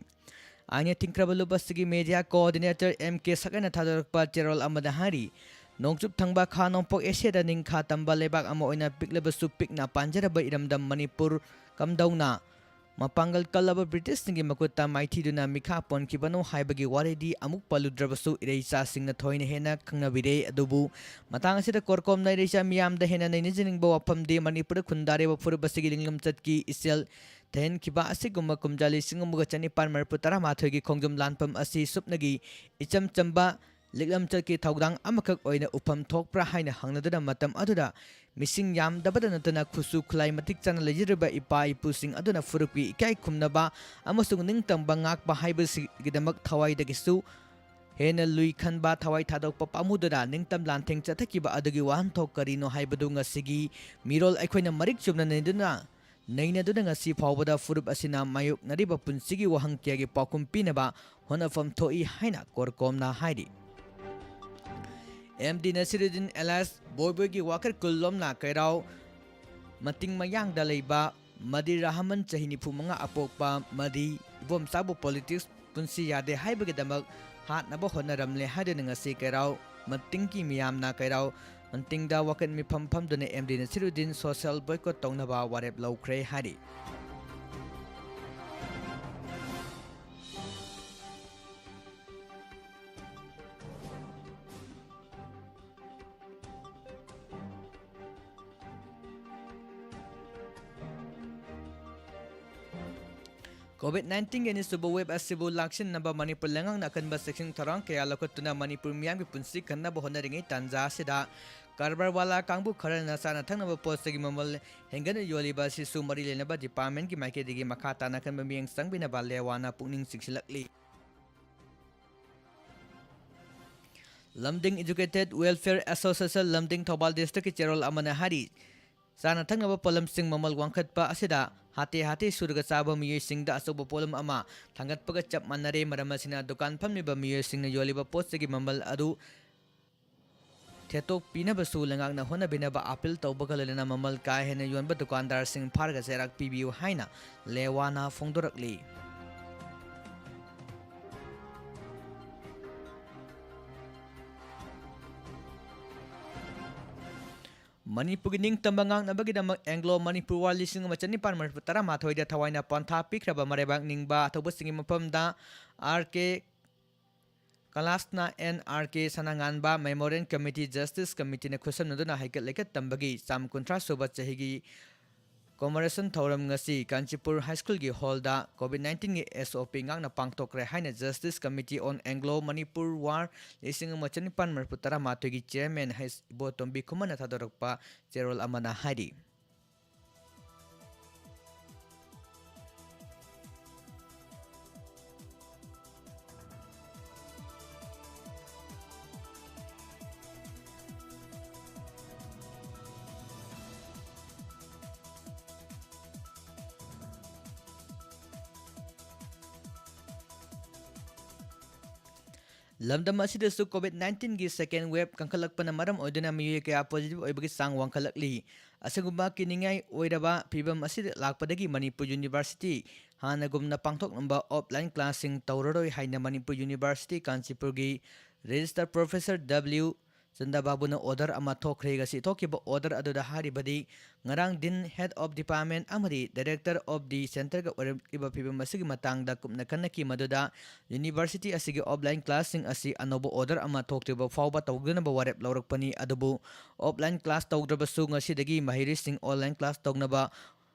ꯑꯥꯏꯟꯅ ꯊꯤꯡꯈ꯭ꯔꯕ ꯂꯨꯞ ꯑꯁꯤꯒꯤ media coordinator ꯑꯦꯝ ꯀꯦ ꯁꯛꯍꯦꯟꯅ ꯊꯥꯗꯣꯔꯛꯄ ꯆꯦꯔꯣꯜ ꯑꯃꯗ ꯍꯥꯏꯔꯤ, ꯅꯣꯡꯆꯨꯞ ꯊꯪꯕ ꯈꯥ ꯅꯣꯡꯄꯣꯛ ꯑꯦꯁꯤꯌꯥꯗ ꯅꯤꯡꯈꯥ ꯇꯝꯕ ꯂꯩꯕꯥꯛ ꯑꯃ ꯑꯣꯏꯅ ꯄꯤꯛꯂꯕꯁꯨ ꯄꯤꯛꯅ ꯄꯥꯟꯖꯔꯕ ꯏꯔꯝꯗꯝ ꯃꯅꯤꯄꯨꯔ ꯀꯝꯗꯧꯅ ꯃꯄꯥꯡꯒꯜ ꯀꯜꯂꯕ ꯕ꯭ꯔꯤꯇꯤꯁꯁꯤꯡꯒꯤ ꯃꯈꯨꯠꯇ ꯃꯥꯏꯊꯤꯗꯨꯅ ꯃꯤꯈꯥ ꯄꯣꯟꯈꯤꯕꯅꯣ ꯍꯥꯏꯕꯒꯤ ꯋꯥꯔꯤꯗꯤ ꯑꯃꯨꯛ ꯄꯜꯂꯨꯗ꯭ꯔꯕꯁꯨ ꯏꯔꯩꯆꯥꯁꯤꯡꯅ ꯊꯣꯏꯅ ꯍꯦꯟꯅ ꯈꯪꯅꯕꯤꯔꯦ꯫ ꯑꯗꯨꯕꯨ ꯃꯇꯥꯡ ꯑꯁꯤꯗ ꯀꯣꯔꯀꯣꯝꯅ ꯏꯔꯩꯆꯥ ꯃꯤꯌꯥꯝꯗ ꯍꯦꯟꯅ ꯅꯩꯅꯖꯅꯤꯡꯕ ꯋꯥꯐꯝꯗꯤ ꯃꯅꯤꯄꯨꯔꯗ ꯈꯨꯟꯗꯥꯔꯤꯕ ꯐꯨꯔꯨꯞ ꯑꯁꯤꯒꯤ ꯅꯤꯡꯂꯝꯆꯠꯀꯤ ꯏꯆꯦꯜ ꯊꯩꯍꯟꯈꯤꯕ ꯑꯁꯤꯒꯨꯝꯕ ꯀꯨꯝꯖꯥ ꯂꯤꯁꯤꯡ ꯑꯃꯒ ꯆꯅꯤꯄꯥꯟ ꯃꯔꯤꯐꯨ ꯇꯔꯥꯃꯥꯊꯣꯏꯒꯤ ꯈꯣꯡꯖꯣꯝ ꯂꯥꯟꯐꯝ ꯑꯁꯤ ꯁꯨꯞꯅꯒꯤ ꯏꯆꯝ ꯆꯝꯕ ꯂꯤꯛꯂꯝꯆꯠꯀꯤ ꯊꯧꯗꯥꯡ ꯑꯃꯈꯛ ꯑꯣꯏꯅ ꯎꯐꯝ ꯊꯣꯛꯄ꯭ꯔꯥ ꯍꯥꯏꯅ ꯍꯪꯅꯗꯨꯅ ꯃꯇꯝ ꯑꯗꯨꯗ ꯃꯤꯁꯤꯡ ꯌꯥꯝꯗꯕꯗ ꯅꯠꯇꯅ ꯈꯨꯠꯁꯨ ꯈꯨꯠꯂꯥꯏ ꯃꯇꯤꯛ ꯆꯥꯅ ꯂꯩꯖꯔꯤꯕ ꯏꯄꯥ ꯏꯄꯨꯁꯤꯡ ꯑꯗꯨꯅ ꯐꯨꯔꯨꯞꯀꯤ ꯏꯀꯥꯏ ꯈꯨꯝꯅꯕ ꯑꯃꯁꯨꯡ ꯅꯤꯡꯇꯝꯕ ꯉꯥꯛꯄ ꯍꯥꯏꯕꯁꯤꯒꯤꯗꯃꯛ ꯊꯋꯥꯏꯗꯒꯤꯁꯨ ꯍꯦꯟꯅ ꯂꯨꯏ ꯈꯟꯕ, ꯊꯋꯥꯏ ꯊꯥꯗꯣꯛꯄ ꯄꯥꯝꯃꯨꯗꯨꯅ ꯅꯤꯡꯇꯝ ꯂꯥꯟꯊꯦꯡ ꯆꯠꯊꯈꯤꯕ ꯑꯗꯨꯒꯤ ꯋꯥꯍꯟꯊꯣꯛ ꯀꯔꯤꯅꯣ ꯍꯥꯏꯕꯗꯨ ꯉꯁꯤꯒꯤ ꯃꯤꯔꯣꯜ ꯑꯩꯈꯣꯏꯅ ꯃꯔꯤꯛ ꯆꯨꯝꯅ ꯅꯩꯅꯗꯨꯅ ꯅꯩꯅꯗꯨꯅ ꯉꯁꯤ ꯐꯥꯎꯕꯗ ꯐꯨꯔꯨꯞ ꯑꯁꯤꯅ ꯃꯥꯌꯣꯛꯅꯔꯤꯕ ꯄꯨꯟꯁꯤꯒꯤ ꯋꯥꯍꯪ ꯀꯌꯥꯒꯤ ꯄꯥꯎꯈꯨꯝ ꯄꯤꯅꯕ ꯍꯣꯠꯅꯐꯝ ꯊꯣꯛꯏ ꯍꯥꯏꯅ ꯀꯣꯔꯀꯣꯝꯅ ꯍꯥꯏꯔꯤ꯫ ꯑꯦꯝ ꯗꯤ ꯅꯁꯤꯔꯨꯗꯤꯟ ꯑꯦꯂꯥꯏꯁ ꯕꯣꯏꯕꯣꯏꯒꯤ ꯋꯥꯀꯠ ꯀꯨꯜꯂꯣꯝꯅ ꯀꯩꯔꯥꯎ ꯃꯇꯤꯡ ꯃꯌꯥꯡꯗ ꯂꯩꯕ ꯃꯗꯤ ꯔꯍꯃꯟ, ꯆꯍꯤ ꯅꯤꯐꯨ ꯃꯉꯥ, ꯑꯄꯣꯛꯄ ꯃꯗꯤ ꯏꯕꯣꯝꯆꯥꯕꯨ ꯄꯣꯂꯤꯇꯤꯛꯁ ꯄꯨꯟꯁꯤ ꯌꯥꯗꯦ ꯍꯥꯏꯕꯒꯤꯗꯃꯛ ꯍꯥꯠꯅꯕ ꯍꯣꯠꯅꯔꯝꯂꯦ ꯍꯥꯏꯗꯨꯅ ꯉꯁꯤ ꯀꯩꯔꯥꯎ ꯃꯇꯤꯡꯒꯤ ꯃꯤꯌꯥꯝꯅ ꯀꯩꯔꯥꯎ ꯃꯇꯤꯡꯗ ꯋꯥꯀꯠ ꯃꯤꯐꯝ ꯐꯝꯗꯨꯅ ꯑꯦꯝ ꯗꯤ ꯅꯁꯤꯔꯨꯗꯤꯟ ꯁꯣꯁꯦꯜ ꯕꯣꯏꯀꯣꯠ ꯇꯧꯅꯕ ꯋꯥꯔꯦꯞ ꯂꯧꯈ꯭ꯔꯦ ꯍꯥꯏꯔꯤ꯫ ꯀꯣꯚꯤꯗ ꯅꯥꯏꯟꯇꯤꯟꯒꯤ ꯑꯅꯤꯁꯨꯕ ꯋꯦꯕ ꯑꯁꯤꯕꯨ ꯂꯥꯛꯁꯤꯟꯅꯕ ꯃꯅꯤꯄꯨꯔ ꯂꯩꯉꯥꯛꯅ ꯑꯀꯟꯕ ꯆꯦꯛꯁꯤꯟ ꯊꯧꯔꯥꯡ ꯀꯌꯥ ꯂꯧꯈꯠꯇꯨꯅ ꯃꯅꯤꯄꯨꯔ ꯃꯤꯌꯥꯝꯒꯤ ꯄꯨꯟꯁꯤ ꯀꯟꯅꯕ ꯍꯣꯠꯅꯔꯤꯉꯩ ꯇꯥꯟꯖꯥ ꯑꯁꯤꯗ ꯀꯔꯕꯥꯔ ꯋꯥꯂꯥ ꯀꯥꯡꯕꯨ ꯈꯔꯅ ꯆꯥꯅ ꯊꯛꯅꯕ ꯄꯣꯠ ꯆꯩꯒꯤ ꯃꯃꯜ ꯍꯦꯟꯒꯠꯅ ꯌꯣꯜꯂꯤꯕ ꯑꯁꯤꯁꯨ ꯃꯔꯤ ꯂꯩꯅꯕ ꯗꯤꯄꯥꯔꯠꯃꯦꯟꯒꯤ ꯃꯥꯏꯀꯩꯗꯒꯤ ꯃꯈꯥ ꯇꯥꯅ ꯑꯀꯟꯕ ꯃꯤꯠꯌꯦꯡ ꯆꯪꯕꯤꯅꯕ ꯂꯦꯋꯥꯅ ꯄꯨꯛꯅꯤꯡ ꯆꯤꯡꯁꯤꯜꯂꯛꯂꯤ꯫ ꯂꯝꯗꯤꯡ Educated Welfare Association ꯂꯝꯗꯤꯡ ꯊꯧꯕꯥꯜ ꯗꯤꯁꯇ꯭ꯔꯤꯛꯀꯤ ꯆꯦꯔꯣꯜ ꯑꯃꯅ ꯍꯥꯏꯔꯤ, ꯆꯥꯅ ꯊꯛꯅꯕ ꯄꯣꯠꯂꯝꯁꯤꯡ ꯃꯃꯜ ꯋꯥꯡꯈꯠꯄ ꯑꯁꯤꯗ ꯍꯥꯇꯦ ꯍꯥꯇꯦ ꯁꯨꯔꯒ ꯆꯥꯕ ꯃꯤꯑꯣꯏꯁꯤꯡꯗ ꯑꯆꯧꯕ ꯄꯣꯠꯂꯝ ꯑꯃ ꯊꯥꯡꯒꯠꯄꯒ ꯆꯞ ꯃꯥꯟꯅꯔꯦ꯫ ꯃꯔꯝ ꯑꯁꯤꯅ ꯗꯨꯀꯥꯟ ꯐꯝꯂꯤꯕ ꯃꯤꯑꯣꯏꯁꯤꯡꯅ ꯌꯣꯜꯂꯤꯕ ꯄꯣꯠ ꯆꯩꯒꯤ ꯃꯃꯜ ꯑꯗꯨ ꯊꯦꯠꯇꯣꯛꯄꯤꯅꯕꯁꯨ ꯂꯩꯉꯥꯛꯅ ꯍꯣꯠꯅꯕꯤꯅꯕ ꯑꯥꯄꯤꯜ ꯇꯧꯕꯒ ꯂꯣꯏꯅꯅ ꯃꯃꯜ ꯀꯥ ꯍꯦꯟꯅ ꯌꯣꯟꯕ ꯗꯨꯀꯥꯟꯗꯥꯔꯁꯤꯡ ꯐꯥꯔꯒ ꯆꯩꯔꯥꯛ ꯄꯤꯕꯤꯌꯨ ꯍꯥꯏꯅ ꯂꯦꯋꯥꯅ ꯐꯣꯡꯗꯣꯔꯛꯂꯤ꯫ ꯃꯅꯤꯄꯨꯔꯒꯤ ꯅꯤꯡꯇꯝꯕ ꯉꯥꯛꯅꯕꯒꯤꯗꯃꯛ ꯑꯦꯡꯒ꯭ꯂꯣ ꯃꯅꯤꯄꯨꯔ ꯋꯥꯔ ꯂꯤꯁꯤꯡ ꯑꯃ ꯆꯅꯤꯄꯥꯟ ꯃꯔꯤꯐꯨ ꯇꯔꯥꯃꯥꯊꯣꯏꯗ ꯊꯋꯥꯏꯅ ꯄꯣꯟꯊꯥ ꯄꯤꯈ꯭ꯔꯕ ꯃꯔꯩꯕꯥꯛ ꯅꯤꯡꯕ ꯑꯊꯧꯕꯁꯤꯡꯒꯤ ꯃꯐꯝꯗ ꯑꯥꯔ ꯀꯦ ꯀꯂꯥꯁꯅꯥ N R K Sananganba Memorial Committee, Justice Committeeꯅ ꯈꯨꯠꯁꯝꯅꯗꯨꯅ ꯍꯩꯀꯠ ꯂꯩꯀꯠ ꯇꯝꯕꯒꯤ ꯆꯥꯝ ꯀꯨꯟꯊ꯭ꯔꯥ ꯁꯨꯕ ꯆꯍꯤꯒꯤ commemoration ꯊꯧꯔꯝ ꯉꯁꯤ ꯀꯥꯟꯆꯤꯄꯨꯔ ꯍꯥꯏ ꯁ꯭ꯀꯨꯜꯒꯤ ꯍꯣꯜꯗ ꯀꯣꯚꯤꯗ ꯅꯥꯏꯟꯇꯤꯟꯒꯤ ꯑꯦꯁ ꯑꯣ ꯄꯤ ꯉꯥꯛꯅ ꯄꯥꯡꯊꯣꯛꯈ꯭ꯔꯦ ꯍꯥꯏꯅ Justice Committee on Anglo Manipur War ꯂꯤꯁꯤꯡ ꯑꯃ ꯆꯅꯤꯄꯥꯟ ꯃꯔꯤꯐꯨ ꯇꯔꯥꯃꯥꯊꯣꯏꯒꯤ ꯆꯤꯌꯔꯃꯦꯟ ꯍꯩꯁ ꯏꯕꯣꯇꯣꯝꯕꯤ ꯈꯨꯃꯟꯅ ꯊꯥꯗꯣꯔꯛꯄ ꯆꯦꯔꯣꯜ ꯑꯃꯅ ꯍꯥꯏꯔꯤ꯫ ꯂꯝꯗꯝ ꯑꯁꯤꯗꯁꯨ COVID nineteenꯒꯤ second wave ꯀꯟꯈꯠꯂꯛꯄꯅ ꯃꯔꯝ ꯑꯣꯏꯗꯨꯅ ꯃꯤꯑꯣꯏ ꯀꯌꯥ positive ꯑꯣꯏꯕꯒꯤ ꯆꯥꯡ ꯋꯥꯡꯈꯠꯂꯛꯂꯤ꯫ ꯑꯁꯤꯒꯨꯝꯕ ꯀꯤꯅꯤꯡꯉꯥꯏ ꯑꯣꯏꯔꯕ ꯐꯤꯕꯝ ꯑꯁꯤꯗ ꯂꯥꯛꯄꯗꯒꯤ ꯃꯅꯤꯄꯨꯔ University ꯍꯥꯟꯅꯒꯨꯝꯅ ꯄꯥꯡꯊꯣꯛꯂꯝꯕ offline classꯁꯤꯡ ꯇꯧꯔꯔꯣꯏ ꯍꯥꯏꯅ Manipur University ꯀꯥꯟꯆꯤꯄꯨꯔꯒꯤ Registrar Professor W ꯆꯟꯗꯕꯥꯕꯨꯅ order ꯑꯃ ꯊꯣꯛꯈ꯭ꯔꯦ꯫ ꯉꯁꯤ ꯊꯣꯛꯈꯤꯕ order ꯑꯗꯨꯗ ꯍꯥꯏꯔꯤꯕꯗꯤ, ꯉꯔꯥꯡ Dean, Head of Department ꯑꯃꯗꯤ Director of the Centreꯒ ꯑꯣꯏꯔꯛꯂꯤꯕ ꯐꯤꯕꯝ ꯑꯁꯤꯒꯤ ꯃꯇꯥꯡꯗ ꯀꯨꯞꯅ ꯈꯟꯅꯈꯤ, ꯃꯗꯨꯗ University ꯑꯁꯤꯒꯤ offline classꯁꯤꯡ ꯑꯁꯤ ꯑꯅꯧꯕ order ꯑꯃ ꯊꯣꯛꯇ꯭ꯔꯤꯕ ꯐꯥꯎꯕ ꯇꯧꯗꯅꯕ ꯋꯥꯔꯦꯞ ꯂꯧꯔꯛꯄꯅꯤ꯫ ꯑꯗꯨꯕꯨ offline class ꯇꯧꯗ꯭ꯔꯕꯁꯨ ꯉꯁꯤꯗꯒꯤ ꯃꯍꯩꯔꯣꯏꯁꯤꯡ online class ꯇꯧꯅꯕ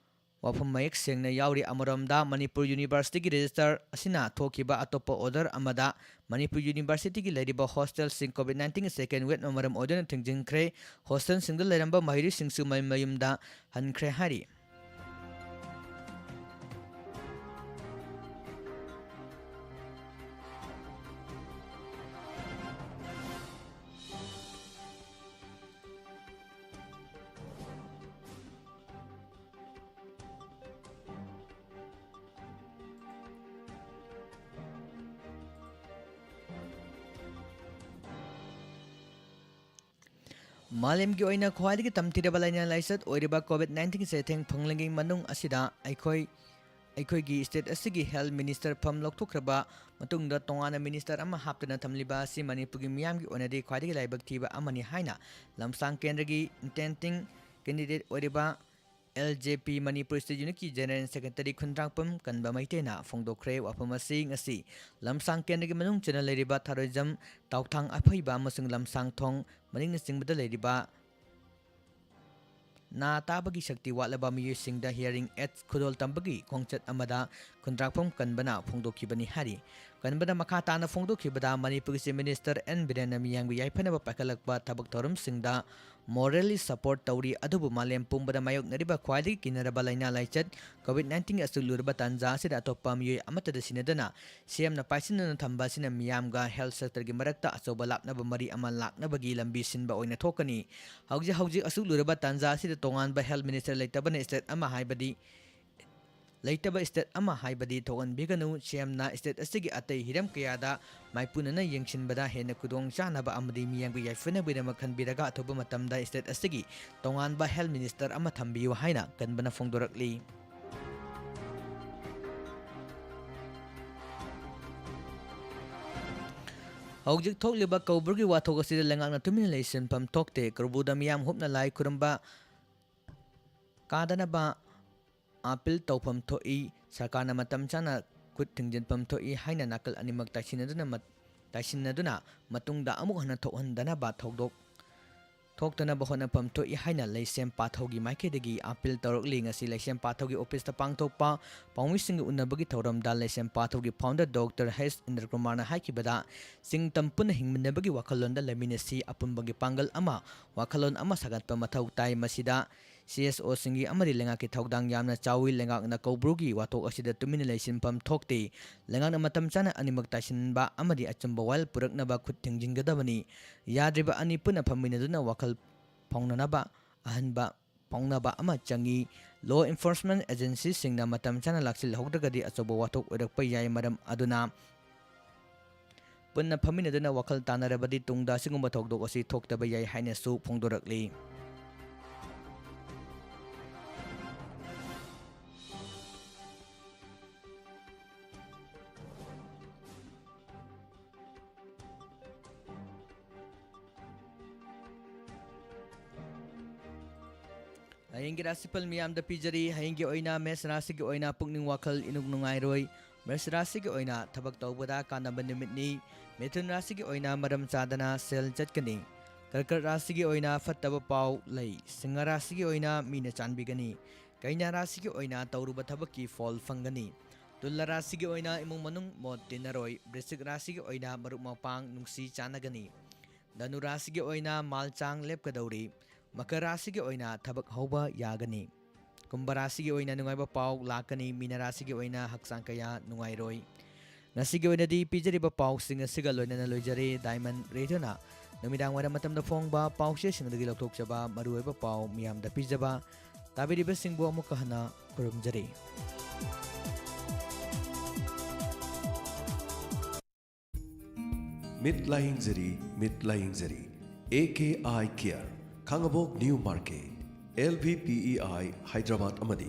ꯋꯥꯐꯝ ꯃꯌꯦꯛ ꯁꯦꯡꯅ ꯌꯥꯎꯔꯤ꯫ ꯑꯃꯔꯣꯝꯗ, ꯃꯅꯤꯄꯨꯔ Universityꯒꯤ Registrar ꯑꯁꯤꯅ ꯊꯣꯛꯈꯤꯕ ꯑꯇꯣꯞꯄ order ꯑꯃꯗ ꯃꯅꯤꯄꯨꯔ Universityꯒꯤ ꯂꯩꯔꯤꯕ hostelꯁꯤꯡ COVID nineteenꯒꯤ second waveꯅ ꯃꯔꯝ ꯑꯣꯏꯗꯨꯅ ꯊꯤꯡꯖꯤꯟꯈ꯭ꯔꯦ꯫ Hostelꯁꯤꯡꯗ ꯂꯩꯔꯝꯕ ꯃꯍꯩꯔꯣꯏꯁꯤꯡꯁꯨ ꯃꯌꯨꯝ ꯃꯌꯨꯝꯗ ꯍꯟꯈ꯭ꯔꯦ ꯍꯥꯏꯔꯤ꯫ ꯃꯥꯂꯦꯝꯒꯤ ꯑꯣꯏꯅ ꯈ꯭ꯋꯥꯏꯗꯒꯤ ꯇꯝꯊꯤꯔꯕ ꯂꯥꯏꯅꯥ ꯂꯥꯏꯆꯠ ꯑꯣꯏꯔꯤꯕ COVID nineteenꯒꯤ ꯆꯩꯊꯦꯡ ꯐꯪꯂꯤꯉꯩ ꯃꯅꯨꯡ ꯑꯁꯤꯗ ꯑꯩꯈꯣꯏ, ꯑꯩꯈꯣꯏꯒꯤ state ꯑꯁꯤꯒꯤ health minister ꯐꯝ ꯂꯧꯊꯣꯛꯈ꯭ꯔꯕ ꯃꯇꯨꯡꯗ ꯇꯣꯉꯥꯟꯅ minister ꯑꯃ ꯍꯥꯞꯇꯅ ꯊꯝꯂꯤꯕ ꯑꯁꯤ ꯃꯅꯤꯄꯨꯔꯒꯤ ꯃꯤꯌꯥꯝꯒꯤ ꯑꯣꯏꯅꯗꯤ ꯈ꯭ꯋꯥꯏꯗꯒꯤ ꯂꯥꯏꯕꯛ ꯊꯤꯕ ꯑꯃꯅꯤ ꯍꯥꯏꯅ ꯂꯝꯁꯥꯡ ꯀꯦꯟꯗ꯭ꯔꯒꯤ intending candidate ꯑꯣꯏꯔꯤꯕ L J P Manipur State Unitꯀꯤ General Secretary ꯈꯨꯟꯗ꯭ꯔꯥꯛꯄꯝ ꯀꯟꯕ ꯃꯩꯇꯩꯅ ꯐꯣꯡꯗꯣꯛꯈ꯭ꯔꯦ꯫ ꯋꯥꯐꯝ ꯑꯁꯤ ꯉꯁꯤ ꯂꯝꯁꯥꯡ ꯀꯦꯟꯗ꯭ꯔꯒꯤ ꯃꯅꯨꯡ ꯆꯟꯅ ꯂꯩꯔꯤꯕ ꯊꯥꯔꯣꯏꯖꯝ, ꯇꯥꯎꯊꯥꯡ ꯑꯐꯩꯕ ꯑꯃꯁꯨꯡ ꯂꯝꯁꯥꯡ ꯊꯣꯡ ꯃꯅꯤꯡꯅꯆꯤꯡꯕꯗ ꯂꯩꯔꯤꯕ ꯅꯥ ꯇꯥꯕꯒꯤ ꯁꯛꯇꯤ ꯋꯥꯠꯂꯕ ꯃꯤꯑꯣꯏꯁꯤꯡꯗ hearing aids ꯈꯨꯗꯣꯜ ꯇꯝꯕꯒꯤ ꯈꯣꯡꯆꯠ ꯑꯃꯗ ꯈꯨꯟꯗ꯭ꯔꯥꯛꯐꯝ ꯀꯟꯕꯅ ꯐꯣꯡꯗꯣꯛꯈꯤꯕꯅꯤ ꯍꯥꯏꯔꯤ꯫ ꯀꯟꯕꯅ ꯃꯈꯥ ꯇꯥꯅ ꯐꯣꯡꯗꯣꯛꯈꯤꯕꯗ, ꯃꯅꯤꯄꯨꯔꯒꯤ Chief Minister N ꯕꯤꯔꯦꯟꯅ ꯃꯤꯌꯥꯝꯒꯤ ꯌꯥꯏꯐꯅꯕ ꯄꯥꯏꯈꯠꯂꯛꯄ ꯊꯕꯛ ꯊꯧꯔꯝꯁꯤꯡꯗ morally support ꯇꯧꯔꯤ, ꯑꯗꯨꯕꯨ ꯃꯥꯂꯦꯝ ꯄꯨꯝꯕꯗ ꯃꯥꯌꯣꯛꯅꯔꯤꯕ ꯈ꯭ꯋꯥꯏꯗꯒꯤ ꯀꯤꯅꯔꯕ ꯂꯥꯏꯅꯥ ꯂꯥꯏꯆꯠ COVID nineteenꯒꯤ ꯑꯁꯨꯛ ꯂꯨꯔꯕ ꯇꯥꯟꯖꯥ ꯑꯁꯤꯗ ꯑꯇꯣꯞꯄ ꯃꯤꯑꯣꯏ ꯑꯃꯠꯇꯗ ꯁꯤꯟꯅꯗꯅ ꯁꯦꯝꯅ ꯄꯥꯏꯁꯤꯟꯅꯗꯨꯅ ꯊꯝꯕ ꯑꯁꯤꯅ ꯃꯤꯌꯥꯝꯒ health sectorꯒꯤ ꯃꯔꯛꯇ ꯑꯆꯧꯕ ꯂꯥꯞꯅꯕ ꯃꯔꯤ ꯑꯃ ꯂꯥꯛꯅꯕꯒꯤ ꯂꯝꯕꯤ ꯁꯤꯟꯕ ꯑꯣꯏꯅ ꯊꯣꯛꯀꯅꯤ꯫ ꯍꯧꯖꯤꯛ ꯍꯧꯖꯤꯛ ꯑꯁꯨꯛ ꯂꯨꯔꯕ ꯇꯥꯟꯖꯥ ꯑꯁꯤꯗ ꯇꯣꯉꯥꯟꯕ health minister ꯂꯩꯇꯕꯅ state ꯑꯃ ꯍꯥꯏꯕꯗꯤ ꯂꯩꯇꯕ state ꯑꯃ ꯍꯥꯏꯕꯗꯤ ꯊꯣꯛꯍꯟꯕꯤꯒꯅꯨ꯫ ꯁꯤ ꯑꯦꯝꯅ state ꯑꯁꯤꯒꯤ ꯑꯇꯩ ꯍꯤꯔꯝ ꯀꯌꯥꯗ ꯃꯥꯏꯄꯨꯅꯅ ꯌꯦꯡꯁꯤꯟꯕꯗ ꯍꯦꯟꯅ ꯈꯨꯗꯣꯡ ꯆꯥꯅꯕ ꯑꯃꯗꯤ ꯃꯤꯌꯥꯝꯒꯤ ꯌꯥꯏꯐꯅꯕꯒꯤꯗꯃꯛ ꯈꯟꯕꯤꯔꯒ ꯑꯊꯨꯕ ꯃꯇꯝꯗ state ꯑꯁꯤꯒꯤ ꯇꯣꯉꯥꯟꯕ health minister ꯑꯃ ꯊꯝꯕꯤꯌꯨ ꯍꯥꯏꯅ ꯀꯟꯕꯅ ꯐꯣꯡꯗꯣꯔꯛꯂꯤ꯫ ꯍꯧꯖꯤꯛ ꯊꯣꯛꯂꯤꯕ ꯀꯧꯕ꯭ꯔꯨꯒꯤ ꯋꯥꯊꯣꯛ ꯑꯁꯤꯗ ꯂꯩꯉꯥꯛꯅ ꯇꯨꯃꯤꯟꯅ ꯂꯩꯁꯤꯟꯐꯝ ꯊꯣꯛꯇꯦ꯫ ꯀꯧꯕ꯭ꯔꯨꯗ ꯃꯤꯌꯥꯝ ꯍꯨꯞꯅ ꯂꯥꯏ ꯈꯨꯔꯨꯝꯕ ꯀꯥꯗꯅꯕ appeal ꯇꯧꯐꯝ ꯊꯣꯛꯏ꯫ ꯁꯔꯀꯥꯔꯅ ꯃꯇꯝ ꯆꯥꯅ ꯈꯨꯠ ꯊꯤꯡꯖꯤꯟꯐꯝ ꯊꯣꯛꯏ ꯍꯥꯏꯅ ꯅꯥꯀꯜ ꯑꯅꯤꯃꯛ ꯇꯥꯏꯁꯤꯟꯅꯗꯨꯅ ꯃꯠ-, ꯇꯥꯏꯁꯤꯟꯅꯗꯨꯅ ꯃꯇꯨꯡꯗ ꯑꯃꯨꯛ ꯍꯟꯅ ꯊꯣꯛꯍꯟꯗꯅꯕ ꯊꯧꯗꯣꯛ ꯊꯣꯛꯇꯅꯕ ꯍꯣꯠꯅꯐꯝ ꯊꯣꯛꯏ ꯍꯥꯏꯅ ꯂꯩꯁꯦꯝ ꯄꯥꯊꯧꯒꯤ ꯃꯥꯏꯀꯩꯗꯒꯤ appeal ꯇꯧꯔꯛꯂꯤ꯫ ꯉꯁꯤ ꯂꯩꯁꯦꯝ ꯄꯥꯊꯧꯒꯤ officeꯇ ꯄꯥꯡꯊꯣꯛꯄ ꯄꯥꯎꯃꯤꯁꯤꯡꯒ ꯎꯅꯕꯒꯤ ꯊꯧꯔꯝꯗ ꯂꯩꯁꯦꯝ ꯄꯥꯊꯧꯒꯤ founder ꯗꯣꯛꯇꯔ ꯍꯩꯁ ꯏꯟꯗ꯭ꯔꯀꯨꯃꯥꯔꯅ ꯍꯥꯏꯈꯤꯕꯗ, ꯆꯤꯡ ꯇꯝ ꯄꯨꯟꯅ ꯍꯤꯡꯃꯤꯟꯅꯕꯒꯤ ꯋꯥꯈꯜꯂꯣꯟꯗ ꯂꯩꯃꯤꯟꯅꯁꯤ, ꯑꯄꯨꯟꯕꯒꯤ ꯄꯥꯡꯒꯜ ꯑꯃ, ꯋꯥꯈꯜꯂꯣꯟ ꯑꯃ ꯁꯥꯒꯠꯄ ꯃꯊꯧ ꯇꯥꯏ꯫ ꯃꯁꯤꯗ CSOꯁꯤꯡꯒꯤ ꯑꯃꯗꯤ ꯂꯩꯉꯥꯛꯀꯤ ꯊꯧꯗꯥꯡ ꯌꯥꯝꯅ ꯆꯥꯎꯏ꯫ ꯂꯩꯉꯥꯛꯅ ꯀꯧꯕ꯭ꯔꯨꯒꯤ ꯋꯥꯊꯣꯛ ꯑꯁꯤꯗ ꯇꯨꯃꯤꯟꯅ ꯂꯩꯁꯤꯟꯐꯝ ꯊꯣꯛꯇꯦ꯫ ꯂꯩꯉꯥꯛꯅ ꯃꯇꯝ ꯆꯥꯅ ꯑꯅꯤꯃꯛ ꯇꯥꯏꯁꯤꯟꯕ ꯑꯃꯗꯤ ꯑꯆꯨꯝꯕ ꯋꯥꯌꯦꯜ ꯄꯨꯔꯛꯅꯕ ꯈꯨꯠ ꯊꯤꯡꯖꯤꯟꯒꯗꯕꯅꯤ꯫ ꯌꯥꯗ꯭ꯔꯤꯕ ꯑꯅꯤ ꯄꯨꯟꯅ ꯐꯝꯃꯤꯟꯅꯗꯨꯅ ꯋꯥꯈꯜ ꯐꯥꯎꯅꯅꯕ ꯑꯍꯟꯕ ꯐꯥꯎꯅꯕ ꯑꯃ ꯆꯪꯏ꯫ Law enforcement agencyꯁꯤꯡꯅ ꯃꯇꯝ ꯆꯥꯅ ꯂꯥꯛꯁꯤꯜꯍꯧꯗ꯭ꯔꯒꯗꯤ ꯑꯆꯧꯕ ꯋꯥꯊꯣꯛ ꯑꯣꯏꯔꯛꯄ ꯌꯥꯏ꯫ ꯃꯔꯝ ꯑꯗꯨꯅ ꯄꯨꯟꯅ ꯐꯝꯃꯤꯟꯅꯗꯨꯅ ꯋꯥꯈꯜ ꯇꯥꯅꯔꯕꯗꯤ ꯇꯨꯡꯗ ꯑꯁꯤꯒꯨꯝꯕ ꯊꯧꯗꯣꯛ ꯑꯁꯤ ꯊꯣꯛꯇꯕ ꯌꯥꯏ ꯍꯥꯏꯅꯁꯨ ꯐꯣꯡꯗꯣꯔꯛꯂꯤ꯫ ꯍꯌꯦꯡꯒꯤ ꯔꯥꯁꯤꯐꯜ ꯃꯤꯌꯥꯝꯗ ꯄꯤꯖꯔꯤ꯫ ꯍꯌꯦꯡꯒꯤ ꯑꯣꯏꯅ ꯃꯦꯁ ꯔꯥꯁꯤꯒꯤ ꯑꯣꯏꯅ ꯄꯨꯛꯅꯤꯡ ꯋꯥꯈꯜ ꯏꯅꯨꯡ ꯅꯨꯡꯉꯥꯏꯔꯣꯏ꯫ ꯃꯦꯁ ꯔꯥꯁꯤꯒꯤ ꯑꯣꯏꯅ ꯊꯕꯛ ꯇꯧꯕꯗ ꯀꯥꯟꯅꯕ ꯅꯨꯃꯤꯠꯅꯤ꯫ ꯃꯤꯊꯨꯟ ꯔꯥꯁꯤꯒꯤ ꯑꯣꯏꯅ ꯃꯔꯝ ꯆꯥꯗꯅ ꯁꯦꯜ ꯆꯠꯀꯅꯤ꯫ ꯀꯔꯀꯠ ꯔꯥꯁꯤꯒꯤ ꯑꯣꯏꯅ ꯐꯠꯇꯕ ꯄꯥꯎ ꯂꯩ꯫ ꯁꯤꯡꯍ ꯔꯥꯁꯤꯒꯤ ꯑꯣꯏꯅ ꯃꯤꯅ ꯆꯥꯟꯕꯤꯒꯅꯤ꯫ ꯀꯩꯅꯥ ꯔꯥꯁꯤꯒꯤ ꯑꯣꯏꯅ ꯇꯧꯔꯨꯕ ꯊꯕꯛꯀꯤ ꯐꯣꯜ ꯐꯪꯒꯅꯤ꯫ ꯇꯨꯂꯥ ꯔꯥꯁꯤꯒꯤ ꯑꯣꯏꯅ ꯏꯃꯨꯡ ꯃꯅꯨꯡ ꯃꯣꯠ ꯇꯤꯟꯅꯔꯣꯏ꯫ ꯕ꯭ꯔꯤꯁꯤꯛ ꯔꯥꯁꯤꯒꯤ ꯑꯣꯏꯅ ꯃꯔꯨꯞ ꯃꯄꯥꯡ ꯅꯨꯡꯁꯤ ꯆꯥꯟꯅꯒꯅꯤ꯫ ꯙꯅꯨ ꯔꯥꯁꯤꯒꯤ ꯑꯣꯏꯅ ꯃꯥꯜ ꯆꯥꯡ ꯂꯦꯞꯀꯗꯧꯔꯤ꯫ ꯃꯀꯔ ꯔꯥꯁꯤꯒꯤ ꯑꯣꯏꯅ ꯊꯕꯛ ꯍꯧꯕ ꯌꯥꯒꯅꯤ꯫ ꯀꯨꯝꯚ ꯔꯥꯁꯤꯒꯤ ꯑꯣꯏꯅ ꯅꯨꯡꯉꯥꯏꯕ ꯄꯥꯎ ꯂꯥꯛꯀꯅꯤ꯫ ꯃꯤꯅ ꯔꯥꯁꯤꯒꯤ ꯑꯣꯏꯅ ꯍꯛꯆꯥꯡ ꯀꯌꯥ ꯅꯨꯡꯉꯥꯏꯔꯣꯏ꯫ ꯉꯁꯤꯒꯤ ꯑꯣꯏꯅꯗꯤ ꯄꯤꯖꯔꯤꯕ ꯄꯥꯎꯁꯤꯡ ꯑꯁꯤꯒ ꯂꯣꯏꯅꯅ ꯂꯣꯏꯖꯔꯦ꯫ ꯗꯥꯏꯃꯟ ꯔꯦꯗꯤꯑꯣꯅ ꯅꯨꯃꯤꯗꯥꯡ ꯋꯥꯏꯔꯝ ꯃꯇꯝꯗ ꯐꯣꯡꯕ ꯄꯥꯎꯆꯦꯁꯤꯡ ꯑꯗꯨꯒꯤ ꯂꯧꯊꯣꯛꯆꯕ ꯃꯔꯨꯑꯣꯏꯕ ꯄꯥꯎ ꯃꯤꯌꯥꯝꯗ ꯄꯤꯖꯕ꯫ ꯇꯥꯕꯤꯔꯤꯕꯁꯤꯡꯕꯨ ꯑꯃꯨꯛꯀ ꯍꯟꯅ ꯈꯨꯔꯨꯝꯖꯔꯤ꯫ ꯃꯤꯠ ꯂꯥꯌꯦꯡꯖꯔꯤ, ꯃꯤꯠ ꯂꯥꯌꯦꯡꯖꯔꯤ꯫ ꯑꯦ ꯀꯦ ꯑꯥꯏ ꯀꯤꯌꯔ, Khangabok new market, L V P E I Hyderabad ꯑꯃꯗꯤ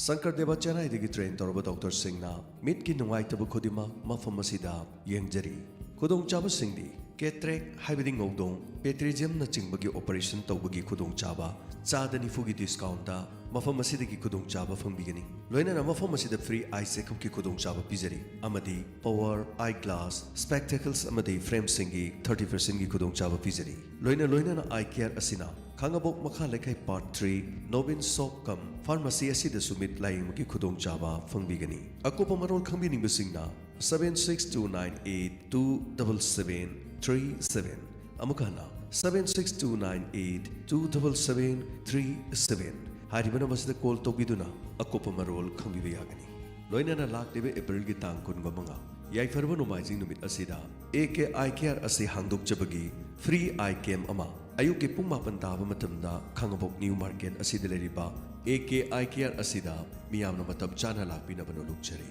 ꯁꯪꯀꯔ ꯗꯦꯕ ꯆꯦꯟꯅꯥꯏꯗꯒꯤ ꯇ꯭ꯔꯦꯟ ꯇꯧꯔꯕ ꯗꯣꯛꯇꯔꯁꯤꯡꯅ ꯃꯤꯠꯀꯤ ꯅꯨꯡꯉꯥꯏꯇꯕ ꯈꯨꯗꯤꯡꯃꯛ ꯃꯐꯝ ꯑꯁꯤꯗ ꯌꯦꯡꯖꯔꯤ꯫ ꯈꯨꯗꯣꯡꯆꯥꯕꯁꯤꯡꯗꯤ ꯀꯦꯇ꯭ꯔꯦꯛ ꯍꯥꯏꯕꯗꯤ ꯉꯧꯗꯣꯡ, ꯄꯦꯇ꯭ꯔꯤꯖꯝꯅꯆꯤꯡꯕꯒꯤ ꯑꯣꯄꯔꯦꯁꯟ ꯇꯧꯕꯒꯤ ꯈꯨꯗꯣꯡꯆꯥꯕ ꯆꯥꯗ ꯅꯤꯐꯨꯒꯤ ꯗꯤꯁꯀꯥꯎꯟꯗ ꯃꯐꯝ ꯑꯁꯤꯗꯒꯤ ꯈꯨꯗꯣꯡꯆꯥꯕ ꯐꯪꯕꯤꯒꯅꯤ꯫ ꯂꯣꯏꯅꯅ ꯃꯐꯝ ꯑꯁꯤꯗ ꯐ꯭ꯔꯤ ꯑꯥꯏ ꯆꯦꯛꯑꯞꯀꯤ ꯈꯨꯗꯣꯡꯆꯥꯕ ꯄꯤꯖꯔꯤ ꯑꯃꯗꯤ ꯄꯋꯥꯔ, ꯑꯥꯏ ꯒ꯭ꯂꯥꯁ, ꯁ꯭ꯄꯦꯛꯇꯦꯀꯜꯁ ꯑꯃꯗꯤ ꯐ꯭ꯔꯦꯝꯁꯤꯡꯒꯤ ꯊꯥꯔꯇꯤ ꯄꯔꯁꯦꯟꯒꯤ ꯈꯨꯗꯣꯡꯆꯥꯕ ꯄꯤꯖꯔꯤ꯫ ꯂꯣꯏꯅ ꯂꯣꯏꯅꯅ ꯑꯥꯏ ꯀꯤꯌꯔ ꯑꯁꯤꯅ ꯈꯥꯉꯕꯣꯛ ꯃꯈꯥ ꯂꯩꯀꯥꯏ part three Nobin shop cum pharmacy ꯑꯁꯤꯗꯁꯨ ꯃꯤꯠ ꯂꯥꯌꯦꯡꯕꯒꯤ ꯈꯨꯗꯣꯡꯆꯥꯕ ꯐꯪꯕꯤꯒꯅꯤ꯫ ꯑꯀꯨꯞꯄ ꯃꯔꯣꯜ ꯈꯪꯕꯤꯅꯤꯡꯕꯁꯤꯡꯅ seven six two nine eight two double seven three seven, ꯑꯃꯨꯛ ꯍꯟꯅ, seven six two nine eight two double seven three seven ꯍꯥꯏꯔꯤꯕ ꯅꯝꯕꯔꯁꯤꯗ ꯀꯣꯜ ꯇꯧꯕꯤꯗꯨꯅ ꯑꯀꯨꯞꯄ ꯃꯔꯣꯜ ꯈꯪꯕꯤꯕ ꯌꯥꯒꯅꯤ꯫ ꯂꯣꯏꯅꯅ ꯂꯥꯛꯂꯤꯕ ꯑꯦꯄ꯭ꯔꯤꯜꯒꯤ ꯇꯥꯡ ꯀꯨꯟꯒ ꯃꯉꯥ, ꯌꯥꯏꯐꯔꯕ ꯅꯣꯡꯃꯥꯏꯖꯤꯡ ꯅꯨꯃꯤꯠ ꯑꯁꯤꯗ ꯑꯦ ꯀꯦ ꯑꯥꯏ ꯀꯤꯌꯔ ꯑꯁꯤ ꯍꯥꯡꯗꯣꯛꯆꯕꯒꯤ ꯐ꯭ꯔꯤ ꯑꯥꯏ ꯀꯦꯝ ꯑꯃ ꯑꯌꯨꯛꯀꯤ ꯄꯨꯡ ꯃꯥꯄꯟ ꯇꯥꯕ ꯃꯇꯝꯗ ꯈꯥꯉꯕꯣꯛ ꯅ꯭ꯌꯨ ꯃꯥꯔꯀꯦꯠ ꯑꯁꯤꯗ ꯂꯩꯔꯤꯕ ꯑꯦ ꯀꯦ ꯑꯥꯏ ꯀꯤꯌꯔ ꯑꯁꯤꯗ ꯃꯤꯌꯥꯝꯅ ꯃꯇꯝ ꯆꯥꯅ ꯂꯥꯛꯄꯤꯅꯕ ꯅꯣꯜꯂꯨꯛꯆꯔꯤ꯫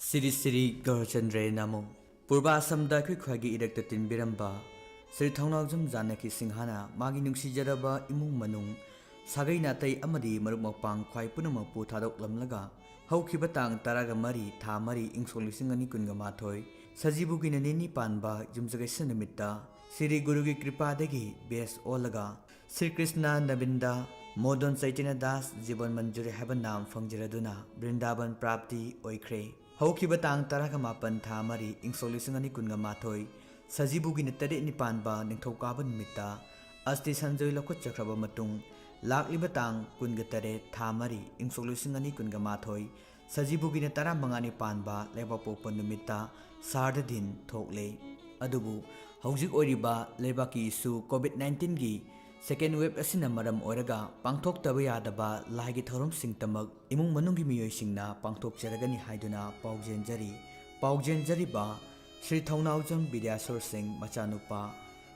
ꯁꯤꯔꯤ ꯁꯤꯔꯤ ꯒꯧꯔꯆꯟꯗ꯭ꯔꯦ ꯅꯃꯣ꯫ ꯄꯨꯔꯕꯥ ꯑꯁꯥꯝꯗ ꯑꯩꯈꯣꯏ ꯈ꯭ꯋꯥꯏꯒꯤ ꯏꯔꯛꯇ ꯇꯤꯟꯕꯤꯔꯝꯕ ꯁ꯭ꯔꯤ ꯊꯧꯅꯥꯎꯖꯝ ꯖꯥꯅꯀꯤ ꯁꯤꯡꯍꯅ ꯃꯥꯒꯤ ꯅꯨꯡꯁꯤꯖꯔꯕ ꯏꯃꯨꯡ ꯃꯅꯨꯡ, ꯁꯥꯒꯩ ꯅꯥꯇꯩ ꯑꯃꯗꯤ ꯃꯔꯨꯞ ꯃꯄꯥꯡ ꯈ꯭ꯋꯥꯏ ꯄꯨꯝꯅꯃꯛꯄꯨ ꯊꯥꯗꯣꯛꯂꯝꯂꯒ ꯍꯧꯈꯤꯕ ꯇꯥꯡ ꯇꯔꯥꯒ ꯃꯔꯤ ꯊꯥ ꯃꯔꯤ ꯏꯪ ꯁꯣꯛ ꯂꯤꯁꯤꯡ ꯑꯅꯤ ꯀꯨꯟꯒ ꯃꯥꯊꯣꯏ ꯁꯖꯤꯕꯨꯒꯤ ꯅꯤꯅꯤ ꯄꯥꯟꯕ ꯌꯨꯝꯁꯀꯩꯁ ꯅꯨꯃꯤꯠꯇ ꯁꯤꯔꯤ ꯒꯨꯔꯨꯒꯤ ꯀ꯭ꯔꯤꯄꯥꯗꯒꯤ ꯕꯦꯁ ꯑꯣꯜꯂꯒ ꯁ꯭ꯔꯤ ꯀ꯭ꯔꯤꯁꯅ ꯅꯕꯤꯟꯗ ꯃꯣꯗꯣꯟ ꯆꯩꯇꯟꯌ ꯗꯥꯁ ꯖꯤꯕꯟ ꯃꯟꯖꯨꯔꯤ ꯍꯥꯏꯕ ꯅꯥꯝ ꯐꯪꯖꯔꯗꯨꯅ ꯕ꯭ꯔꯤꯟꯗꯥꯕꯟ ꯄ꯭ꯔꯥꯞꯇꯤ ꯑꯣꯏꯈ꯭ꯔꯦ꯫ ꯍꯧꯈꯤꯕ ꯇꯥꯡ ꯇꯔꯥꯒ ꯃꯥꯄꯟ ꯊꯥ ꯃꯔꯤ ꯏꯪ ꯁꯣꯛ ꯂꯤꯁꯤꯡ ꯑꯅꯤ ꯀꯨꯟꯒ ꯃꯥꯊꯣꯏ ꯁꯖꯤꯕꯨꯒꯤ ꯇꯔꯦꯠꯅꯤ ꯄꯥꯟꯕ ꯅꯤꯡꯊꯧꯀꯥꯕ ꯅꯨꯃꯤꯠꯇ ꯑꯁꯇꯤ ꯁꯟꯖꯣꯏ ꯂꯧꯈꯠꯆꯈ꯭ꯔꯕ ꯃꯇꯨꯡ ꯂꯥꯛꯂꯤꯕ ꯇꯥꯡ ꯀꯨꯟꯒ ꯇꯔꯦꯠ ꯊꯥ ꯃꯔꯤ ꯏꯪ ꯁꯣꯛ ꯂꯤꯁꯤꯡ ꯑꯅꯤ ꯀꯨꯟꯒ ꯃꯥꯊꯣꯏ ꯁꯖꯤꯕꯨꯒꯤꯅ ꯇꯔꯥꯃꯉꯥꯅꯤ ꯄꯥꯟꯕ ꯂꯩꯕꯥꯛꯄꯣꯛꯄ ꯅꯨꯃꯤꯠꯇ ꯁꯥꯔꯗ ꯗꯤꯟ ꯊꯣꯛꯂꯦ꯫ ꯑꯗꯨꯕꯨ ꯍꯧꯖꯤꯛ ꯑꯣꯏꯔꯤꯕ ꯂꯩꯕꯥꯛꯀꯤ ꯏꯁꯨ ꯀꯣꯚꯤꯗ ꯅꯥꯏꯟꯇꯤꯟꯒꯤ ꯁꯦꯀꯦꯟ ꯋꯦꯕ ꯑꯁꯤꯅ ꯃꯔꯝ ꯑꯣꯏꯔꯒ ꯄꯥꯡꯊꯣꯛꯇꯕ ꯌꯥꯗꯕ ꯂꯥꯏꯒꯤ ꯊꯧꯔꯝꯁꯤꯡꯇꯃꯛ ꯏꯃꯨꯡ ꯃꯅꯨꯡꯒꯤ ꯃꯤꯑꯣꯏꯁꯤꯡꯅ ꯄꯥꯡꯊꯣꯛꯆꯔꯒꯅꯤ ꯍꯥꯏꯗꯨꯅ ꯄꯥꯎꯖꯦꯟꯖꯔꯤ꯫ ꯄꯥꯎꯖꯦꯟꯖꯔꯤꯕ ꯁ꯭ꯔꯤ ꯊꯧꯅꯥꯎꯖꯝ ꯕꯤꯗ꯭ꯌꯥꯁꯣꯔ ꯁꯤꯡ ꯃꯆꯥꯅꯨꯄꯥ,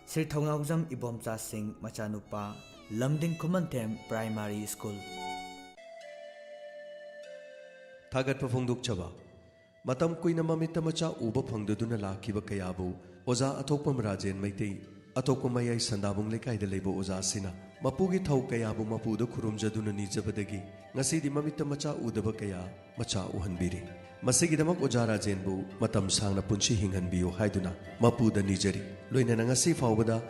ꯁ꯭ꯔꯤ ꯊꯧꯅꯥꯎꯖꯝ ꯏꯕꯣꯝꯆꯥ ꯁꯤꯡ ꯃꯆꯥꯅꯨꯄꯥ, ꯂꯝꯗꯤꯡ ꯈꯨꯃꯟꯊꯦꯝ ꯄ꯭ꯔꯥꯏꯃꯥꯔꯤ ꯁ꯭ꯀꯨꯜ꯫ ꯊꯥꯒꯠꯄ ꯐꯣꯡꯗꯣꯛꯆꯕ꯫ ꯃꯇꯝ ꯀꯨꯏꯅ ꯃꯃꯤꯠꯇ ꯃꯆꯥ ꯎꯕ ꯐꯪꯗꯗꯨꯅ ꯂꯥꯛꯈꯤꯕ ꯀꯌꯥꯕꯨ ꯑꯣꯖꯥ ꯑꯊꯣꯛꯄꯝ ꯔꯥꯖꯦꯟ ꯃꯩꯇꯩ, ꯑꯊꯣꯛꯄ ꯃꯌꯥꯏ ꯁꯟꯗꯥꯕꯨꯡ ꯂꯩꯀꯥꯏꯗ ꯂꯩꯕ ꯑꯣꯖꯥꯁꯤꯅ ꯃꯄꯨꯒꯤ ꯊꯧ ꯀꯌꯥꯕꯨ ꯃꯄꯨꯗ ꯈꯨꯔꯨꯝꯖꯗꯨꯅ ꯅꯤꯖꯕꯗꯒꯤ ꯉꯁꯤꯗꯤ ꯃꯃꯤꯠꯇ ꯃꯆꯥ ꯎꯗꯕ ꯀꯌꯥ ꯃꯆꯥ ꯎꯍꯟꯕꯤꯔꯤ꯫ ꯃꯁꯤꯒꯤꯗꯃꯛ ꯑꯣꯖꯥ ꯔꯥꯖꯦꯟꯕꯨ ꯃꯇꯝ ꯁꯥꯡꯅ ꯄꯨꯟꯁꯤ ꯍꯤꯡꯍꯟꯕꯤꯌꯨ ꯍꯥꯏꯗꯨꯅ ꯃꯄꯨꯗ ꯅꯤꯖꯔꯤ꯫ ꯂꯣꯏꯅꯅ ꯉꯁꯤ ꯐꯥꯎꯕꯗ